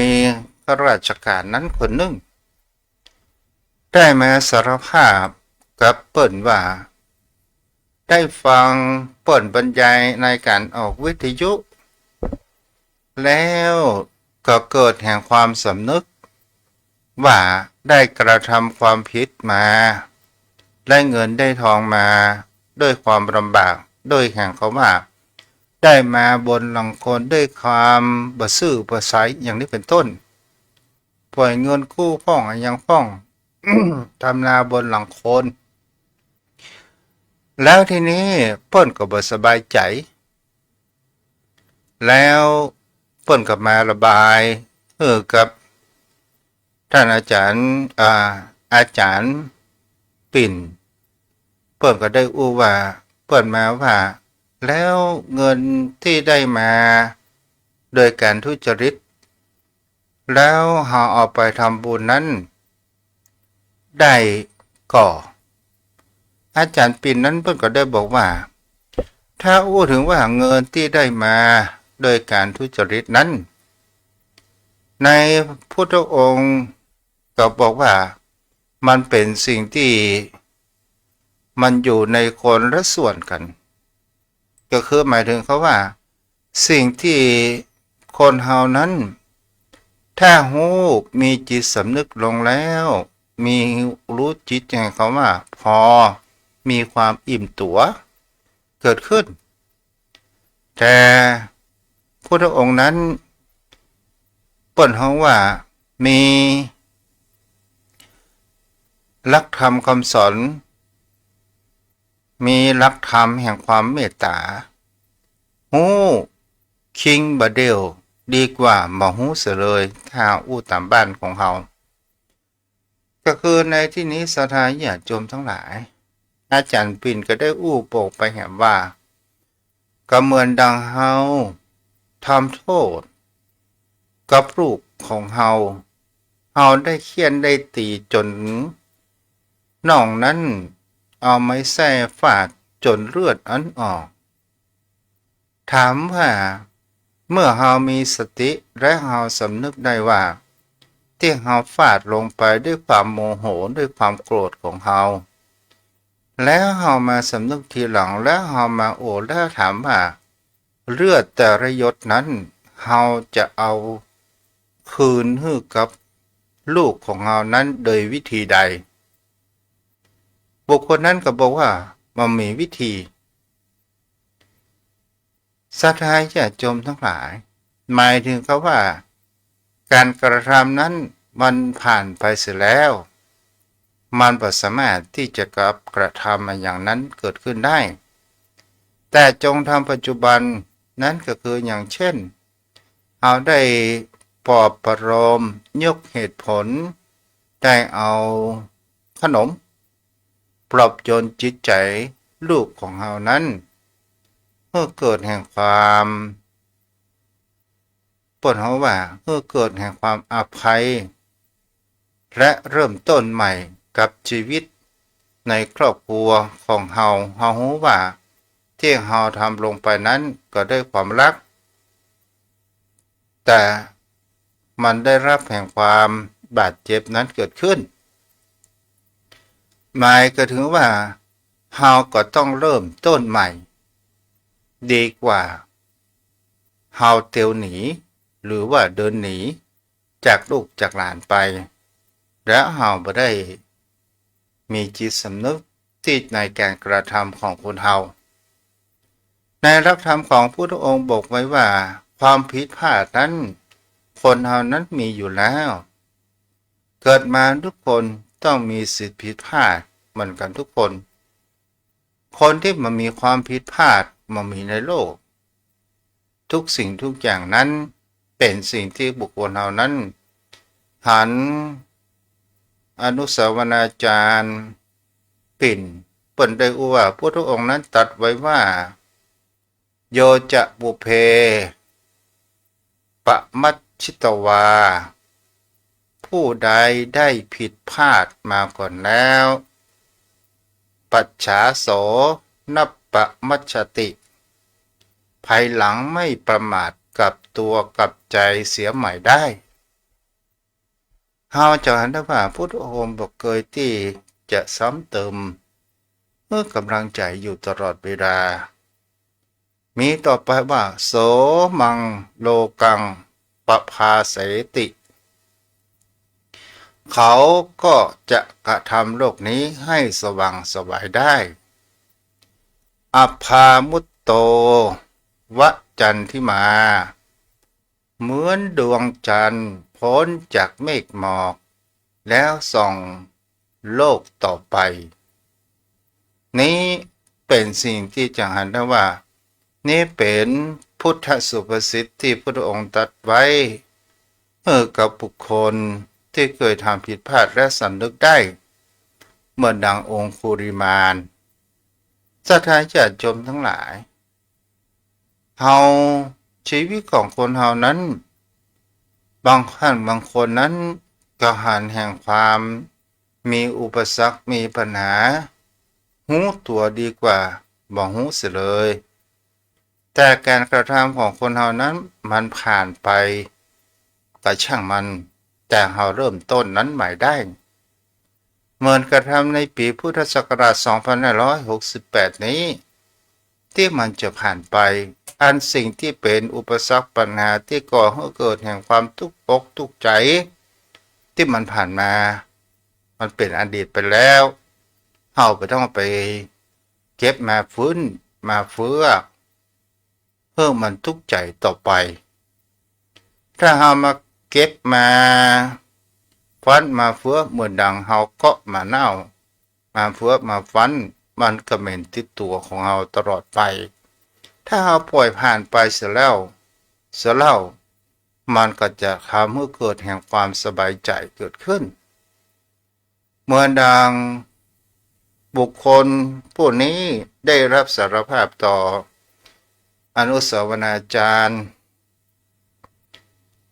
ข้าราชก๋านนั้นคนนึ่ง ได้มาสารภาพกับเปิ้นว่า ได้ฟังเปิ้นบรรยายในก๋านออกวิทยุ แล้วก็เกิดแห่งความสำนึกว่าได้กระทำความผิดมา ได้เงินได้ทองมาด้วยความลำบาก ด้วยแห่งคำว่า ได้มาบนหลังคนด้วยความบ่ซื่อบ่ใส อย่างนี้เป๋นต้น ป่อยเงินกู้พ่องอะหยังพ่อง ทำนาบนหลังคน แล้วทีนี้เปิ้นก็บ่สบายใจ๋ แล้วเปิ้นก็มาระบายหื้อกับต้านอาจ๋ารย์ อ่า อาจ๋ารย์ปิ่น เปิ้นก็ได้อู้ว่า เปิ้นมาว่า แล้วเงินตี้ได้มาโดยก๋านทุจริต แล้วเฮาเอาไปทำบุญนั้น ได้ก่อ อาจ๋ารย์ปิ่นนั้นเปิ้นก็ได้บอกว่า ถ้าอู้เถิงว่าเงินตี้ได้มาโดยก๋านทุจริตนั้น ในพุทธองค์ก็บอกว่า มันเป๋นสิ่งตี้มันอยู่ในคนละส่วนกั๋น ก็คือหมายเถิงเขาว่า สิ่งตี้คนเฮานั้น ถ้าฮู้ มีจิตสำนึกลงแล้ว มีรู้จิตอย่างเขาว่า พอมีความอิ่มตั๋วเกิดขึ้น แต่พุทธองค์นั้น เปิ้นฮ้องว่ามีหลักธรรมคำสอน มีหลักธรรมแห่งความเมตต๋า ฮู้คิงบ่าเดี่ยว ดีกว่าบ่ฮู้เสียเลย ถ้าอู้ต๋ามบ้านของเฮา ก็คือในตี้นี้ศรัทธาญาติโยมตังหลาย อาจ๋ารย์ปิ่นก็ได้อู้บอกไปแหมว่า ก็เหมือนดังเฮาทำโต้ษกับลูกของเฮา เฮาได้เฆี่ยนได้ตี๋จ๋นน้องนั้นเอาไม้แส้ฟาดจ๋นเลือดอั้นออก ถามว่าเมื่อเฮามีสติและเฮาสำนึกได้ว่า ตี้เฮาฟาดลงไปด้วยความโมโห ด้วยความโกรธของเฮา แล้วเฮามาสำนึกทีหลัง แล้วเฮามาโอดแล้วถามว่า เลือดแต่ละหยดนั้น เฮาจะเอาคืนหื้อกับลูกของเฮานั้นโดยวิธีใด บุคคลนั้นก็บอกว่า บ่มีวิธี ศรัทธาญาติโยมตังหลาย หมายเถิงกับว่า ก๋านกระทำนั้นมันผ่านไปเสียแล้ว มันบ่สามารถตี้จะกลับกระทำอย่างนั้นเกิดขึ้นได้ แต่จงทำปัจจุบัน นั้นก็คืออย่างเช่น เฮาได้ปลอบประโลม ยกเหตุผล ได้เอาขนม ปลอบโยนจิตใจ๋ลูกของเฮานั้น หื้อเกิดแห่งความ เปิ้นฮ้องว่า หื้อเกิดแห่งความอภัย และเริ่มต้นใหม่กับชีวิตในครอบครัวของเฮา เฮาฮู้ว่าตี้เฮาทำลงไปนั้นก็ด้วยความฮัก แต่มันได้ฮับแห่งความบาดเจ็บนั้นเกิดขึ้น หมายก็เถิงว่า เฮาก็ต้องเริ่มต้นใหม่ ดีกว่าเฮาเตียวหนี หรือว่าเดินหนีจากลูกจากหลานไป แล้วเฮาบ่ได้มีจิตสำนึกตี้ในก๋านกระทำของคนเฮา ในหลักธรรมของพุทธองค์บอกไว้ว่า ความผิดพลาดนั้น คนเฮานั้นมีอยู่แล้ว เกิดมาทุกคนต้องมีสิทธิ์ผิดพลาดเหมือนกั๋นทุกคน คนตี้บ่มีความผิดพลาดบ่มีในโลก ทุกสิ่งทุกอย่างนั้นเป๋นสิ่งตี้บุคคลเฮานั้นหัน อนุสาวนาจารย์ปิ่น เปิ้นได้อู้ว่า พุทธองค์นั้นตรัสไว้ว่า โยจะปุพเพ ปมัจฉิตวา ผู้ใดได้ผิดพลาดมาก่อนแล้ว ปัจฉาโส นัปปมัจฉติ ภายหลังไม่ประมาทกลับตัวกลับใจเสียใหม่ได้ เฮาจะหันได้ว่าพุทธองค์บ่เกยตี้จะซ้ำเติมหื้อกำลังใจ๋อยู่ตลอดเวลา มีต่อไปว่า โสมังโลกังปภาเสติ เขาก็จะกระทำโลกนี้ให้สว่างไสวได้ อัพพามุตโต วจันทิมา เหมือนดวงจันทร์พ้นจากเมฆหมอก แล้วส่อง โลกต่อไป นี้เป๋นสิ่งตี้จะหันได้ว่า นี้เป๋นพุทธสุภาษิตตี้พุทธองค์ตรัสไว้ หื้อกับบุคคลตี้เกยทำผิดพลาดและสำนึกได้ เหมือนดังองคุลิมาน ศรัทธาญาติโยมตังหลาย เฮา ชีวิตของคนเฮานั้น บางครั้งบางคนนั้น ก็หันแห่งความมีอุปสรรค มีปัญหา ฮู้ตั๋วดีกว่าบ่ฮู้เสียเลย แต่ก๋านกระทำของคนเฮานั้นมันผ่านไป ก็ช่างมัน แต่เฮาเริ่มต้นนั้นใหม่ได้ เหมือนกระทำในปี๋พุทธศักราชสองพันห้าร้อยหกสิบแปดนี้ ตี้มันจะผ่านไป อันสิ่งตี้เป๋นอุปสรรคปัญหาตี้ก่อหื้อเกิดแห่งความตุ๊กอกตุ๊กใจ๋ ตี้มันผ่านมา มันเป๋นอดีตไปแล้ว เฮาบ่ต้องไปเก็บมาฟื้นมาเฟื้อ หื้อมันตุ๊กใจ๋ต่อไป ถ้าเฮามาเก็บมาฟันมาเฟื้อ เหมือนดังเฮาเกาะหมากเน่า มาเฟื้อมาฟัน มันก็เหม็นติดตั๋วของเฮาตลอดไป ถ้าเฮาป่อยผ่านไปเสียแล้ว เสียแล้ว มันก็จะทำหื้อเกิดแห่งความสบายใจ๋เกิดขึ้น เหมือนดังบุคคลผู้นี้ได้รับสารภาพต่ออนุสาวนาจารย์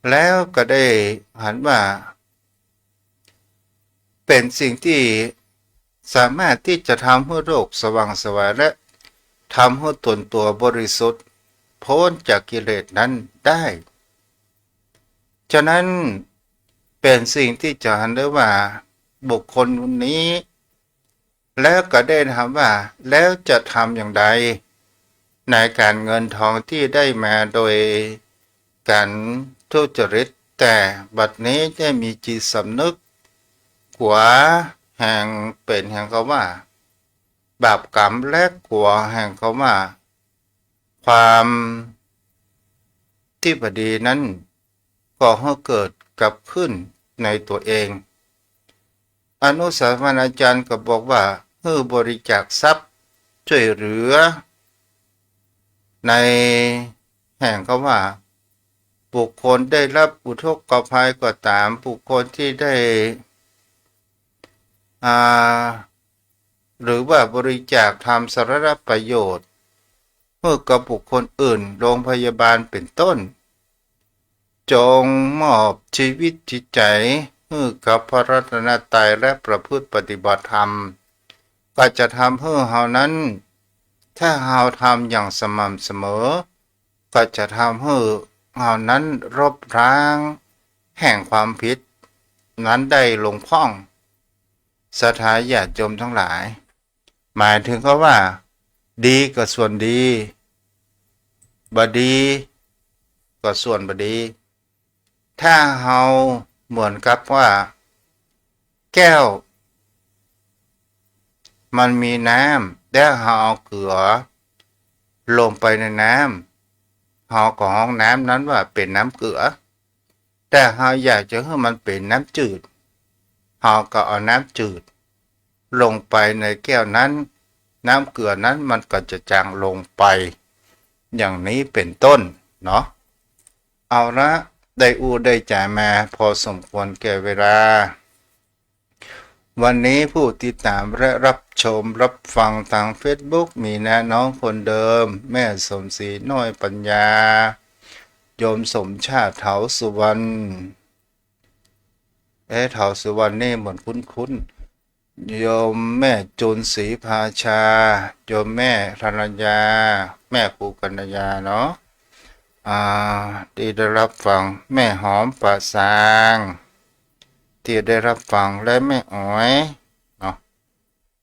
แล้วก็ได้หันว่า เป๋นสิ่งตี้สามารถตี้จะทำหื้อโลกสว่างไสวและทำหื้อตนตั๋วบริสุทธิ์ ป๊นจากกิเลสนั้นได้ ฉะนั้นเป๋นสิ่งตี้จะหันได้ว่าบุคคลนี้ แล้วก็ได้ถามว่า แล้วจะทำอย่างใด ในก๋านเงินทองตี้ได้มาโดยก๋านทุจริต แต่บัดนี้ได้มีจิตสำนึกกั๋วแห่งเป๋นแห่งกำว่า บาปกรรม และกั๋วแห่งกำว่า ความตี้บ่ดีนั้น ก่อหื้อเกิดกลับขึ้นในตั๋วเอง อนุสาวนาจารย์ก็บอกว่า หื้อบริจาคทรัพย์จ้วยเหลือ ในแห่งกำว่า บุคคลได้รับอุทกภัยก็ต๋าม บุคคลตี้ได้ อ่า หรือว่าบริจาคทำสาธารณประโยชน์ หื้อกับบุคคลอื่น โรงพยาบาลเป๋นต้น จงมอบชีวิตจิตใจ๋หื้อกับพระรัตนตรัยและประพฤติปฏิบัติธรรม ก็จะทำหื้อเฮานั้น ถ้าเฮาทำอย่างสม่ำเสมอ ก็จะทำหื้อเฮานั้นลบล้างแห่งความผิดนั้นได้ลงพ่อง ศรัทธาญาติโยมตังหลาย หมายเถิงกำว่า ดีก็ส่วนดี บ่ดีก็ส่วนบ่ดี ถ้าเฮาเหมือนกับว่า แก้ว มันมีน้ำ แล้วเฮาเอาเกลือลงไปในน้ำ เฮาก็ฮ้องน้ำนั้นว่าเป๋นน้ำเกลือ แต่เฮาอยากจะหื้อมันเป๋นน้ำจืด เฮาก็เอาน้ำจืดลงไปในแก้วนั้น น้ำเกลือนั้นมันก็จะจางลงไป อย่างนี้เป๋นต้นเนาะ เอาละ ได้อู้ได้จ๋ามาพอสมควรแก่เวลา วันนี้ผู้ติดต๋ามและรับชมรับฟังตางเฟซบุ๊กมีน้าน้องคนเดิม แม่สมศรีน้อยปัญญา โยมสมชาติ เถาสุวรรณ เอ๊ะ เถาสุวรรณนี่เหมือนคุ้นๆ โยมแม่จูนศรีภาชา โยมแม่ธนญา แม่ครูกัญญาเนาะ อ่า ตี้ได้รับฟัง แม่หอมป่าซาง ตี้ได้รับฟัง และแม่อ๋อยเนาะ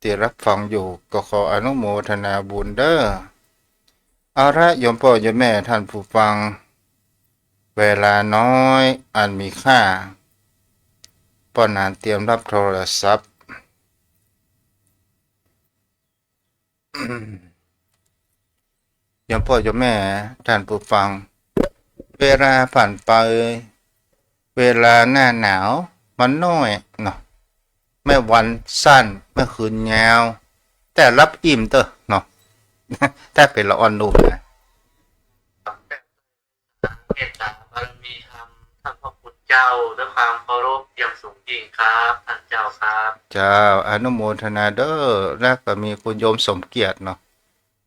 ตี้รับฟังอยู่ ก็ขออนุโมทนาบุญเด้อ เอาละ โยมป้อโยมแม่ท่านผู้ฟัง เวลาน้อยอันมีค่า ป้อหนานเตรียมรับโทรศัพท์ โยมป้อโยมแม่ท่านผู้ฟัง เวลาผ่านไป เวลาหน้าหนาวมันน้อยเนาะ แม้วันสั้น แม้คืนยาว แต่หลับอิ่มเต๊อะเนาะ ถ้าเป๋นละอ่อนหนุ่มนะ เมตตาบารมีธรรมท่านพระคุณเจ้า ด้วยความเคารพอย่างสูงยิ่งครับ ท่านเจ้าครับ เจ้า อนุโมทนาเด้อ แล้วก็มีคุณโยมสมเกียรติเนาะ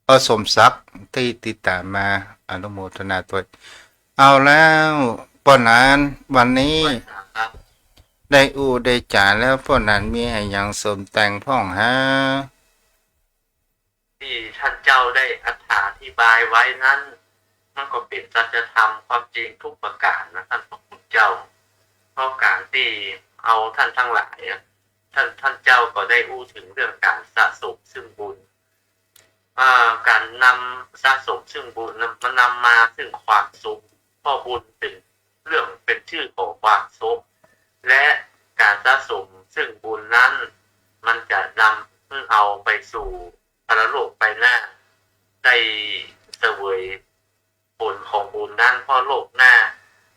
ก็สมศักดิ์ตี้ติดต๋ามมา อนุโมทนาตวย เอาแล้ว ป้อหนาน วันนี้ ครับ ได้อู้ได้จ๋าแล้ว ป้อหนานมีอะหยังเสริมแต่งพ่องฮะ ตี้ท่านเจ้าได้อธิบายไว้นั้น มันก็เป๋นสัจธรรมความจริงทุกประก๋านนะ ท่านพระคุณเจ้า เพราะก๋านตี้เอาท่านทั้งหลายอะ ท่าน ท่านเจ้าก็ได้อู้เถิงเรื่องก๋านสะสมซึ่งบุญ อ่า ก๋านนำสะสมซึ่งบุญนะ มันนำมาซึ่งความสุข เพราะบุญเป๋นเรื่องเป๋นจื้อของความสุข และก๋านสะสมซึ่งบุญนั้น มันจะนำหื้อเฮาไปสู่ปรโลกไปหน้า ได้เสวยผลของบุญนั้น เพราะโลกหน้า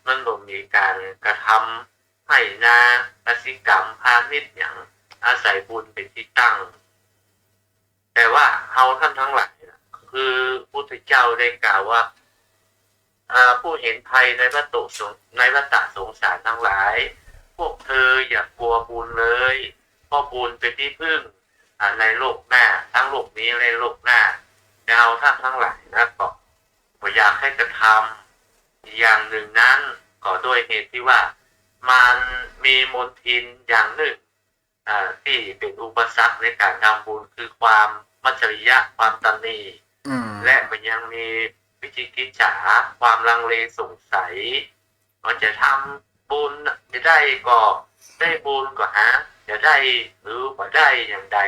มันบ่มีก๋านกระทำไฮ่นากสิกรรมพาณิชย์หยัง อาศัยบุญเป๋นตี้ตั้ง แต่ว่าเฮาท่านทั้งหลายนะ คือพุทธเจ้าได้กล่าวว่า อ่า ผู้เห็นภัยในวัฏฏะสง- ในวัฏฏะสงสารทั้งหลาย พวกเธออย่ากลัวบุญเลย เพราะบุญเป๋นตี้พึ่ง อ่า ในโลกหน้า ทั้งโลกนี้และโลกหน้า แต่เฮาท่านทั้งหลายนะ ก็ ก็อยากหื้อกระทำ อีกอย่างนึ่งนั้น ก็ด้วยเหตุตี้ว่ามันมีมลทินอย่างนึ่ง อ่า ตี้เป๋นอุปสรรคในก๋านทำบุญ คือความมัจฉริยะ ความตณี อืม และมันยังมีวิจิกิจฉา ความลังเลสงสัย ว่าจะทำบุญจะได้ก็ได้บุญก็หา จะได้หรือบ่ได้อย่างใด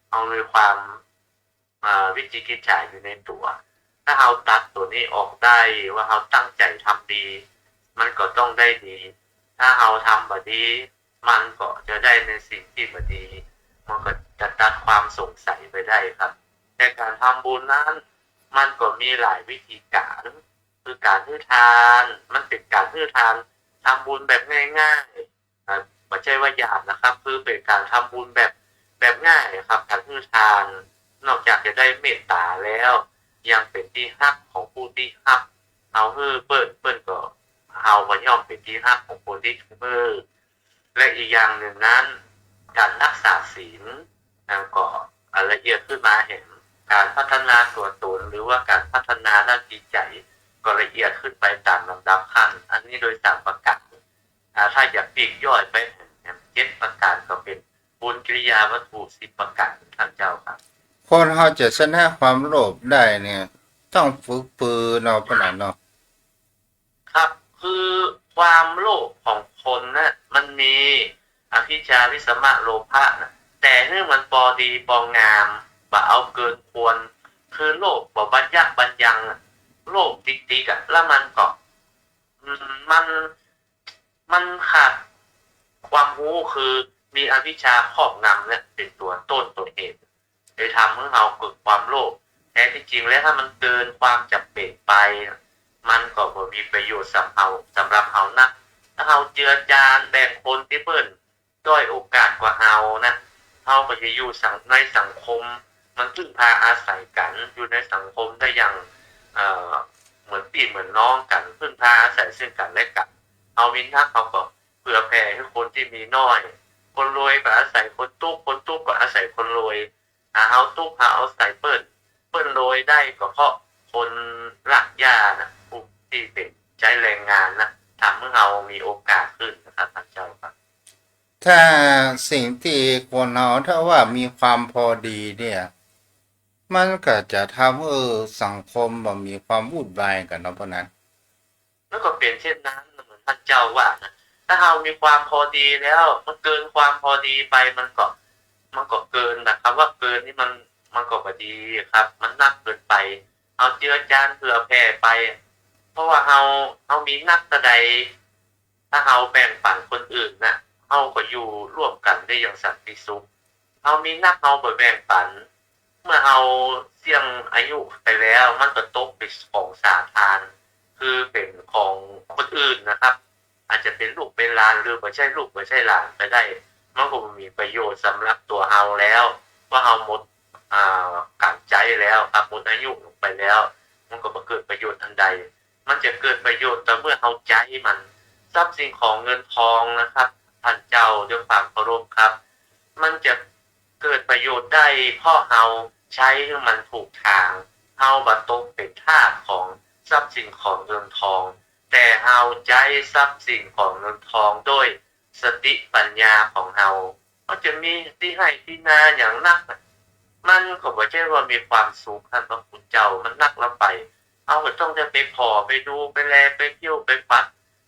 เฮามีความ อ่า วิจิกิจฉาอยู่ในตั๋ว ถ้าเฮาตัดตั๋วนี้ออกได้ ว่าเฮาตั้งใจ๋ทำดี มันก็ต้องได้ดี ถ้าเฮาทำบ่ดี มันก็จะได้ในสิ่งตี้บ่ดี มันก็จะตัดความสงสัยไปได้ครับ แต่ก๋านทำบุญนั้น มันก็มีหลายวิธีก๋าน คือก๋านหื้อทาน มันเป๋นก๋านหื้อทาน ทำบุญแบบง่ายๆ อ่า บ่ใจ้ว่าหยาบนะครับ คือเป๋นก๋านทำบุญแบบ แบบง่ายครับ ก๋านหื้อทาน นอกจากจะได้เมตต๋าแล้ว ยังเป๋นตี้ฮักของผู้ตี้ฮับ เฮาหื้อเปิ้น เปิ้นก็ เฮาก็ย่อมเป๋นตี้ฮักของคนตี้หื้อ และอีกอย่างนึ่งนั้น ก๋านรักษาศีล นั้นก็ อ่า ละเอียดขึ้นมาแหม ก๋านพัฒนาตั๋วตน หรือว่าก๋านพัฒนาด้านจิตใจ๋ ก็ละเอียดขึ้นไปต๋ามลำดับขั้น อันนี้โดยสามประก๋าน อ่า ถ้าจะปลีกย่อยไปแหม เจ็ดประก๋านก็เป๋นบุญกิริยาวัตถุสิบประก๋าน ท่านเจ้าครับ คนเฮาจะชนะความโลภได้เนี่ย ต้องฝึกปือเนาะ ป้อหนานเนาะ ครับ คือความโลภของคนน่ะ มันมีอภิชฌา วิสมะ โลภะน่ะ แต่หื้อมันปอดีปองาม บ่เอาเกินควร คือโลภบ่บัญญัติบัญญังอะ โลภติกๆ อะ แล้วมันก็ อืม มัน มันขาดความฮู้ คือมีอวิชชาครอบงำเนี่ยเป๋นตั๋วต้นตั๋วเหตุ เลยทำหื้อเฮาเกิดความโลภ แท้ตี้จริงแล้วถ้ามันเกินความจ๋ำเป๋นไป มันก็บ่มีประโยชน์สำเฮา สำหรับเฮานัก ถ้าเฮาเจือจานแบ่งคนตี้เปิ้นด้อยโอกาสกว่าเฮานะ เฮาก็จะอยู่สัง- ในสังคม มันพึ่งพาอาศัยกั๋น อยู่ในสังคมได้อย่าง เอ่อ เหมือนปี้เหมือนน้องกั๋น พึ่งพาอาศัยซึ่งกั๋นและกั๋น เฮามีนักเฮาก็เผื่อแผ่หื้อคนตี้มีน้อย คนรวยก็อาศัยคนตุ๊กข์ คนตุ๊กข์ก็อาศัยคนรวย อ่า เฮาตุ๊กข์เฮาอาศัยเปิ้น เปิ้นรวยได้ก็เพราะคนรากหญ้านะ ผู้ตี้เป๋นใจ๊แรงงานนะ ทำหื้อเฮามีโอกาสขึ้นนะครับ ท่านเจ้าครับ ถ้าสิ่งตี้คนเฮาถ้าว่ามีความพอดีเนี่ย มันก็จะทำหื้อสังคมบ่มีความวุ่นวายกั๋นเนาะ ป้อหนาน มันก็เป๋นเช่นนั้น เหมือนท่านเจ้าว่านะ ถ้าเฮามีความพอดีแล้ว มันเกินความพอดีไป มันก็ มันก็เกินนะ กำว่าเกินนี่มัน มันก็บ่ดีครับ มันนักเกินไป เฮาเจือจานเผื่อแผ่ไป เพราะว่าเฮา เฮามีนักเต้าใด ถ้าเฮาแบ่งปั๋นคนอื่นนะ เฮาก็อยู่ร่วมกั๋นได้อย่างสันติสุข เฮามีนักเฮาบ่แบ่งปั๋น เมื่อเฮาเสี้ยงอายุไปแล้ว มันก็ตกเป๋นของสาทาน คือเป๋นของคนอื่นนะครับ อาจจะเป๋นลูกเป๋นหลาน หรือบ่ใจ้ลูกบ่ใจ้หลานก็ได้ มันก็บ่มีประโยชน์สำหรับตั๋วเฮาแล้ว เพราะเฮาหมด อ่า ก๋านใจ๊แล้วครับ หมดอายุลงไปแล้ว มันก็บ่เกิดประโยชน์อันใด มันจะเกิดประโยชน์ต่อเมื่อเฮาใจ๊มัน ทรัพย์สิ่งของเงินทองนะครับ ท่านเจ้า ด้วยความเคารพครับ มันจะเกิดประโยชน์ได้ เพราะเฮาใจ๊หื้อมันถูกตาง เฮาบ่ตกเป๋นทาสของทรัพย์สิ่งของเงินทอง แต่เฮาใจ๊ทรัพย์สิ่งของเงินทองด้วยสติปัญญาของเฮา ก็จะมีตี้ไฮ่ตี้นาอย่างนักน่ะ มันก็บ่ใจ้ว่ามีความสุข ท่านพระคุณเจ้า มันนักลำไป เฮาก็ต้องได้ไปผ่อ ไปดู ไปแล ไปเที่ยว ไปปัด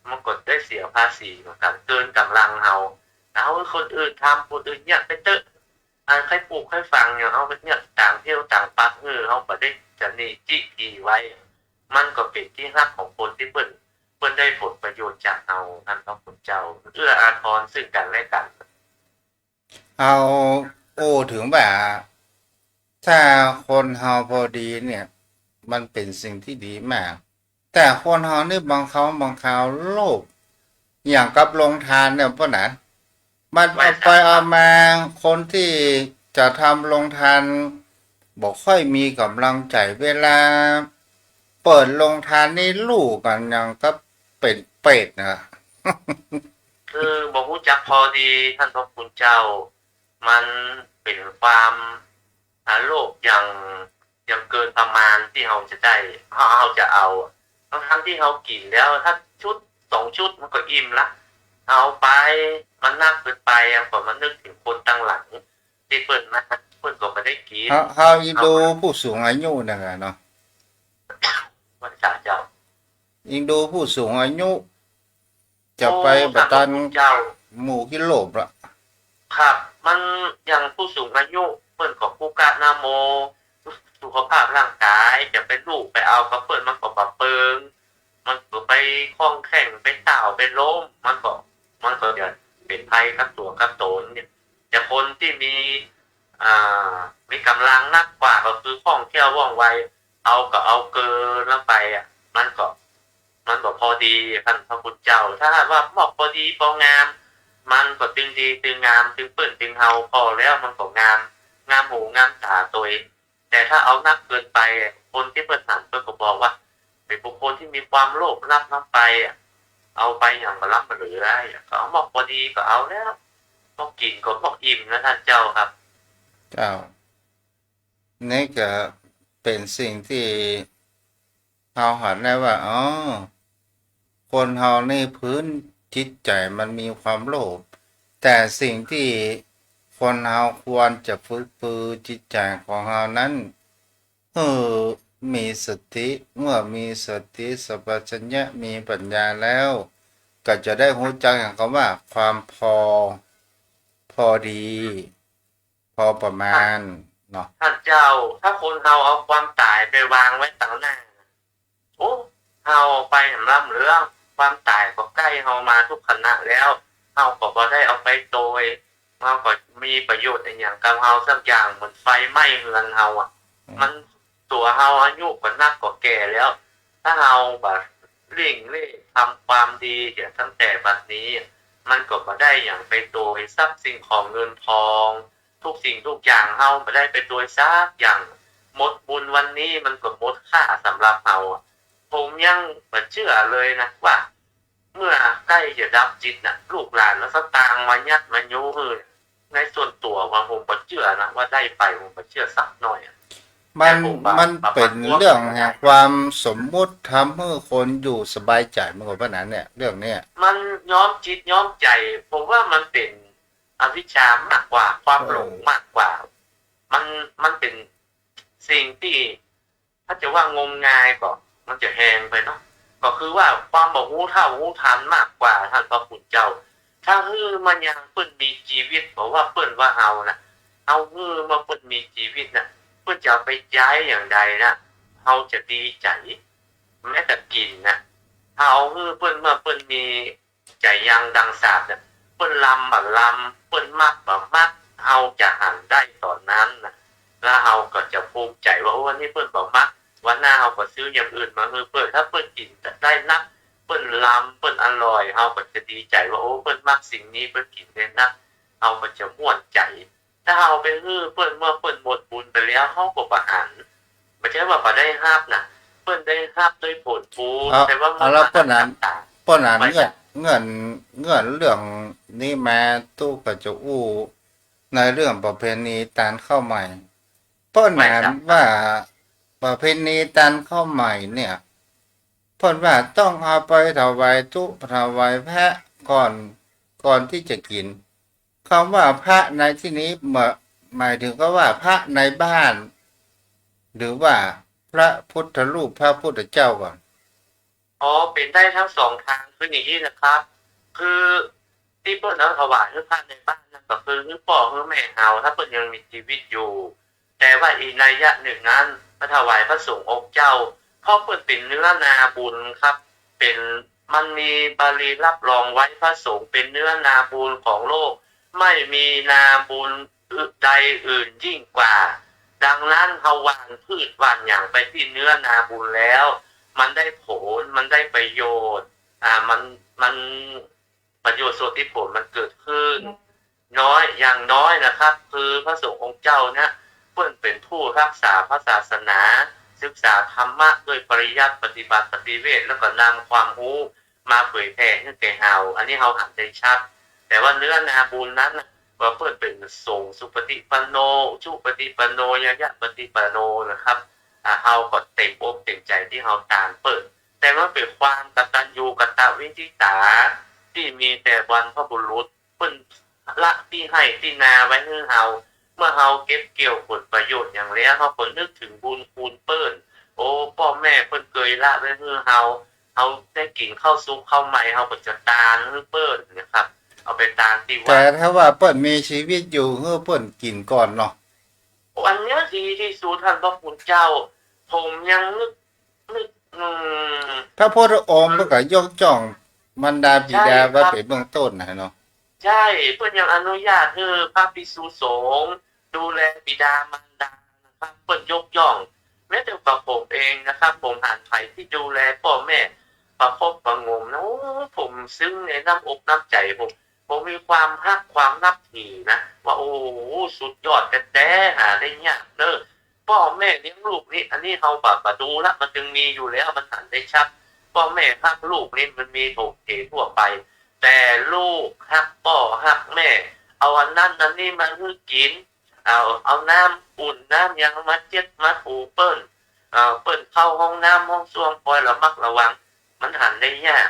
มันก็ได้เสียภาษีเหมือนกั๋น เกินก๋ำลังเฮา เอาหื้อคนอื่นทำ คนอื่นเยียะไปเต๊อะ อันใค่ปลูกใค่ฝังอย่าง เอาเยียะตางเที่ยวตางปัด หื้อเฮาบ่ได้จะหนี้จี้ผีไว้ มันก็เป๋นตี้ฮักของคนตี้เปิ้น เปิ้นได้ผลประโยชน์จากเฮา ท่านพระคุณเจ้า เอื้ออาทรซึ่งกั๋นและกั๋น เอา โอ้ เถิงว่า ถ้าคนเฮาพอดีเนี่ย มันเป๋นสิ่งตี้ดีมาก แต่คนเฮานี่บางคราวบางคราวโลภ อย่างกับโฮงตานเนี่ยป้อหนาน มันเอาไปเอามา คนตี้จะทำโฮงตาน บ่ค่อยมีก๋ำลังใจ๋ เวลาเปิดโฮงตานนี่ลู่กั๋นอย่างกับเป๋นเปรตน่ะ คือบ่ฮู้จักพอดี ท่านพระคุณเจ้า มันเป๋นความ อ่า โลภอย่าง อย่างเกินประมาณตี้เฮาจะได้ เฮา เฮาจะเอา ทั้งๆ ตี้เฮากิ๋นแล้ว สักชุดสองชุดมันก็อิ่มละ เอาไป มันนักเกินไป ก็มานึกเถิงคนตังหลัง ตี้เปิ้นมา เปิ้นก็บ่ได้กิ๋น เฮา เฮาอินดูผู้สูงอายุนั่นแหละเนาะ ว่าจ้ะเจ้า อินดูผู้สูงอายุ จะไปบ่ตัน โอ้ ท่านพระคุณเจ้า หมู่ตี้โลภละ ครับ มันอย่างผู้สูงอายุ เปิ้นก็กู้กะนะโม สุขภาพร่างกาย จะไปลู่ไปเอากับเปิ้นมันก็บ่เปิง มันก็ไปคล่องแคล่ง ไปต้าว ไปล้ม มันก็ มันก็จะเป๋นภัยกับตั๋วกับต๋นเนี่ย แต่คนตี้มี อ่า มีก๋ำลังนักกว่าก็คือคล่องแคล่วว่องไว เอาก็เอาเกินลงไปอะ มันก็ มันบ่พอดี ท่านพระคุณเจ้า ถ้าหากว่ามอกพอดีปองาม มันก็ตึงดีตึงงาม ตึงเปิ้นตึงเฮา ผ่อแล้วมันก็งาม งามหูงามต๋าตวย แต่ถ้าเอานักเกินไป คนตี้เปิ้นหันเปิ้นก็บอกว่า เป๋นบุคคลตี้มีความโลภนักลงไปอะ เอาไปอย่างบ่ล้ำบ่เหลืออะ ก็เอามอกพอดีก็เอาแล้ว มอกกิ๋นก็มอกอิ่มนะท่านเจ้าครับ เจ้า นี่ก็เป๋นสิ่งตี้เฮาหันได้ว่า อ๋อ คนเฮานี่พื้นจิตใจ๋มันมีความโลภ แต่สิ่งตี้คนเฮาควรจะฝึกฝนจิตใจ๋ของเฮานั้น หื้อมีสติ เมื่อมีสติสัมปชัญญะ มีปัญญาแล้ว ก็จะได้ฮู้จักหยังกำว่าความพอ พอดี พอประมาณเนาะ ท่านเจ้า ถ้าคนเฮาเอาความต๋ายไปวางไว้ตังหน้า โอ้ เฮาไปแหมล้ำเหลือง ความต๋ายก็ใก้เฮามาทุกขณะแล้ว เฮาก็บ่ได้เอาไปโตย เฮาก็มีประโยชน์อะหยังกับเฮาสักอย่าง เหมือนไฟไหม้เฮือนเฮาอะ อืม มัน ตั๋วเฮาอายุก็นักก็แก่แล้ว ถ้าเฮาบ่หลิ้งเล่ทำความดีเสียตั้งแต่บัดนี้ มันก็บ่ได้หยังไปโตย ทรัพย์สิ่งของเงินทอง ทุกสิ่งทุกอย่างเฮาบ่ได้ไปโตยสักอย่าง หมดบุญวันนี้มันก็หมดค่าสำหรับเฮาอะ ผมยังบ่เจื้อเลยนะว่า เมื่อใก้จะดับจิตน่ะ ลูกหลานเอาสตางค์มายัดมายู้หื้อ ในส่วนตั๋วว่าผมบ่เจื้อนะ ว่าได้ไป ผมบ่เจื้อสักหน้อยอะ มัน แต่ผมบ่ มันเป๋นเรื่องแห่งความสมมุติ ทำหื้อคนอยู่สบายใจ๋ มันก็เป๋นอันนั้นเนี่ย เรื่องเนี้ย มันย้อมจิตย้อมใจ๋ ผมว่ามันเป๋นอวิชชามากกว่า ความหลง เออ มากกว่า มัน มันเป๋นสิ่งตี้ ถ้าจะว่างมงายก็มันจะแฮงไปเนาะ ก็คือว่าความบ่ฮู้เฒ่าฮู้ทันมากกว่า ท่านพระคุณเจ้า ถ้าหื้อมันยังเปิ้นมีจีวิต บ่ว่าเปิ้นว่าเฮาน่ะ เฮาหื้อเมื่อเปิ้นมีจีวิตน่ะ เปิ้นจะเอาไปใจ๊อย่างใดน่ะ เฮาจะดีใจ๋ แม้แต่กิ๋นน่ะ เฮาหื้อเปิ้นเมื่อเปิ้นมี ใจ๋ยังดังสาปเนี่ย เปิ้นลำบ่ลำ เปิ้นมักบ่มัก เฮาจะหันได้ต๋อนนั้นน่ะ แล้วเฮาก็จะภูมิใจ๋ว่า โอ้ อันนี้เปิ้นบ่มัก วันหน้าเฮาก็ซื้ออย่างอื่นมาหื้อเปิ้น ถ้าเปิ้นกิ๋นได้นัก เปิ้นลำ เปิ้นอร่อย เฮาก็จะดีใจ๋ว่า โอ้ เปิ้นมักสิ่งนี้ เปิ้นกิ๋นได้นัก เฮาก็จะม่วนใจ๋ ถ้าเฮาไปหื้อเปิ้นเมื่อเปิ้นหมดบุญไปแล้ว เฮาก็บ่หัน บ่ใจ้ว่าบ่ได้ฮับนะ เปิ้นได้ฮับด้วยผลบุญ เอา แต่ว่า เอา แล้วเปิ้นอัน เปิ้นอัน เงื่อน เงื่อน เงื่อนเรื่องนี้มา ตุ๊ก็จะอู้ในเรื่องประเพณีตานข้าวใหม่ เปิ้นอันว่าประเพณีตานข้าวใหม่เนี่ย เปิ้นว่าต้องเอาไปถวายตุ๊ถวายพระก่อน ก่อนตี้จะกิ๋น กำว่าพระในตี้นี้หมาย หมายเถิงกำว่าพระในบ้าน หรือว่าพระพุทธรูปพระพุทธเจ้าก่อน อ๋อ เป๋นได้ตึงสองตาง คืออย่างนี้นะครับ คือตี้เปิ้นเอาถวายหื้อพระในบ้านนั้นก็คือหื้อป้อหื้อแม่เฮา ถ้าเปิ้นยังมีจีวิตอยู่ แต่ว่าอีกนัยยะนึ่งนั้น มาถวายพระสงฆ์องค์เจ้า เพราะเปิ้นเป๋นเนื้อนาบุญครับ เป๋น มันมีบาลีฮับรองไว้ พระสงฆ์เป๋นเนื้อนาบุญของโลก ไม่มีนาบุญใดอื่นยิ่งกว่า ดังนั้นเฮาหว่านพืชหว่านหยังไปตี้เนื้อนาบุญแล้ว มันได้ผล มันได้ประโยชน์ อ่า มัน มัน ประโยชน์ส่วนตี้ผลมันเกิดขึ้น น้อย อย่างน้อยนะครับ คือพระสงฆ์องค์เจ้าเนี่ย เปิ้นเป๋นผู้รักษาพระศาสนา ศึกษาธรรมะด้วยปริยัติ ปฏิบัติปฏิเวท แล้วก็นำความฮู้มาเผยแผ่หื้อแก่เฮา อันนี้เฮาหันได้ชัด แต่ว่าเนื้อนาบุญนั้นน่ะ ว่าเปิ้นเป๋นสงฆ์สุปฏิปันโน อุจุปฏิปันโน ญาญาปฏิปันโนนะครับ อ่า เฮาก็เต็มอกเต็มใจ๋ตี้เฮาตานเปิ้น แต่มันเป๋นความกตัญญูกตเวทิตา ตี้มีแต่บรรพบุรุษ เปิ้นละตี้ไฮ่ตี้นาไว้หื้อเฮา เมื่อเฮาเก็บเกี่ยวผลประโยชน์หยังแล้ว เฮาก็นึกเถิงบุญคุณเปิ้น โอ้ ป้อแม่เปิ้นเกยละไว้หื้อเฮา เฮาได้กิ๋นข้าวสุกข้าวใหม่ เฮาก็จะตานหื้อเปิ้นนะครับ เอาไปตานตี้วัด แต่ถ้าว่าเปิ้นมีจีวิตอยู่ หื้อเปิ้นกิ๋นก่อนเนาะ อันเนี้ยดีตี้สุด ท่านพระคุณเจ้า ผมยังนึก นึก อืม พระพุทธองค์เปิ้นก็ยกย่องมารดาบิดาไว้เป๋นเบื้องต้นนะเนาะ ใจ้ เปิ้นยังอนุญาตหื้อพระภิกษุสงฆ์ดูแลบิดามารดานะครับ เปิ้นยกย่อง แม้แต่กับผมเองนะครับ ผมหันใผตี้ดูแลป้อแม่ประคบประหงมนะ โอ้ ผมซึ้งในน้ำอกน้ำใจ๋ผม ผมมีความฮักความนับถือนะ ว่า โอ้ สุดยอดแต๊ๆ หาได้ยากเน้อ ป้อแม่เลี้ยงลูกนี่ อันนี้เฮาบ่ บ่ดูละ มันตึงมีอยู่แล้ว มันหันได้ชัด ป้อแม่ฮักลูกนี่มันมีถมเถทั่วไป แต่ลูกฮักป้อฮักแม่ เอาอันนั้นอันนี้มาหื้อกิ๋น เอา เอาน้ำอุ่นน้ำหยังมาเจ็ดมาถูเปิ้น เอ่อ เปิ้นเข้าห้องน้ำห้องส้วมคอยระมัดระวัง มันหันได้ยาก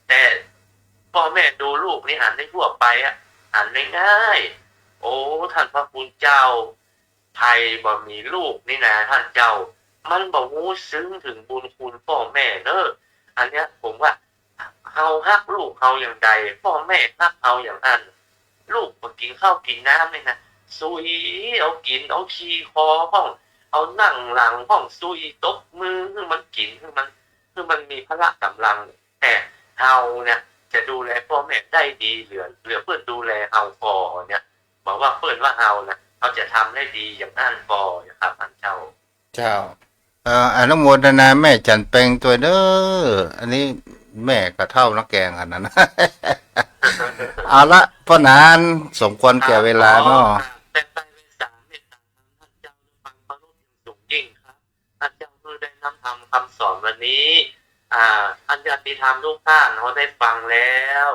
แต่ป้อแม่ดูลูกนี่หันได้ทั่วไปอะ หันได้ง่าย โอ้ ท่านพระคุณเจ้า ใผบ่มีลูกนี่นะ ท่านเจ้า มันบ่ฮู้ซึ้งเถิงบุญคุณป้อแม่เน้อ อันเนี้ยผมว่า เฮาฮักลูกเฮาอย่างใด ป้อแม่ฮักเฮาอย่างอั้น ลูกบ่กิ๋นข้าวกิ๋นน้ำนี่นะ ซุยเอากิ๋น เอาขี่คอพ่อง เอานั่งหลังพ่อง ซุยตบมือหื้อมันกิ๋น หื้อมัน หื้อมันมีพละก๋ำลัง แต่เฮาเนี่ยจะดูแลป้อแม่ได้ดีเหลือ เหลือเปิ้นดูแลเฮาก่อเนี่ย บอกว่าเปิ้นว่าเฮานะ เฮาจะทำได้ดีอย่างอั้นก่อนะครับ ท่านเจ้า เจ้า เอ่อ อนุโมทนาแม่จันเพ็งตวยเน้อ อันนี้แม่ก็เฒ่านักแกงขนาดนั้น เอาละ ป้อหนาน สมควรแก่เวลาเนาะ อ๋อ ครับ แต่ไปเวสาเมตตาท่านเจ้าด้วยความเคารพอย่างสูงยิ่งครับ ท่านเจ้าเพิ่งได้นำธรรมคำสอนวันนี้ อ่า ท่านญาติธรรมทุกท่าน เฮาได้ฟังแล้ว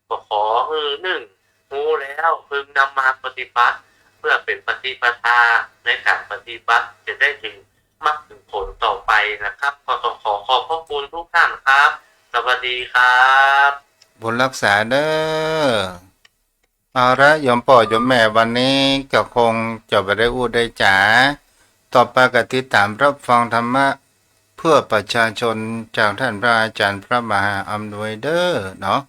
ก็ขอหื้อนึ่ง ฮู้แล้วพึงนำมาปฏิบัติ เพื่อเป๋นปฏิปทาในก๋านปฏิบัติ จะได้เถิงมรรคเถิงผลต่อไปนะครับ ก็ต้องขอขอบพระคุณทุกท่านครับ สวัสดีครับ บุญฮักษาเน้อ เอาละ โยมป้อโยมแม่ วันนี้ก็คงจะบ่ได้อู้ได้จ๋า ต่อไปก็ติดต๋ามฮับฟังธรรมะเพื่อประชาชนจากท่านพระอาจารย์พระมหาอำนวยเน้อเนาะ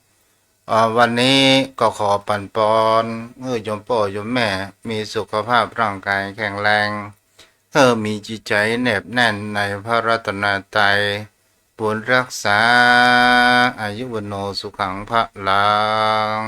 เอ่อ วันนี้ก็ขอปั๋นปอนหื้อโยมป้อโยมแม่มีสุขภาพร่างกายแข็งแรง หื้อมีจิตใจ๋แนบแน่นในพระรัตนตรัย บุญฮักษา อายุวัณโณ สุขัง พลัง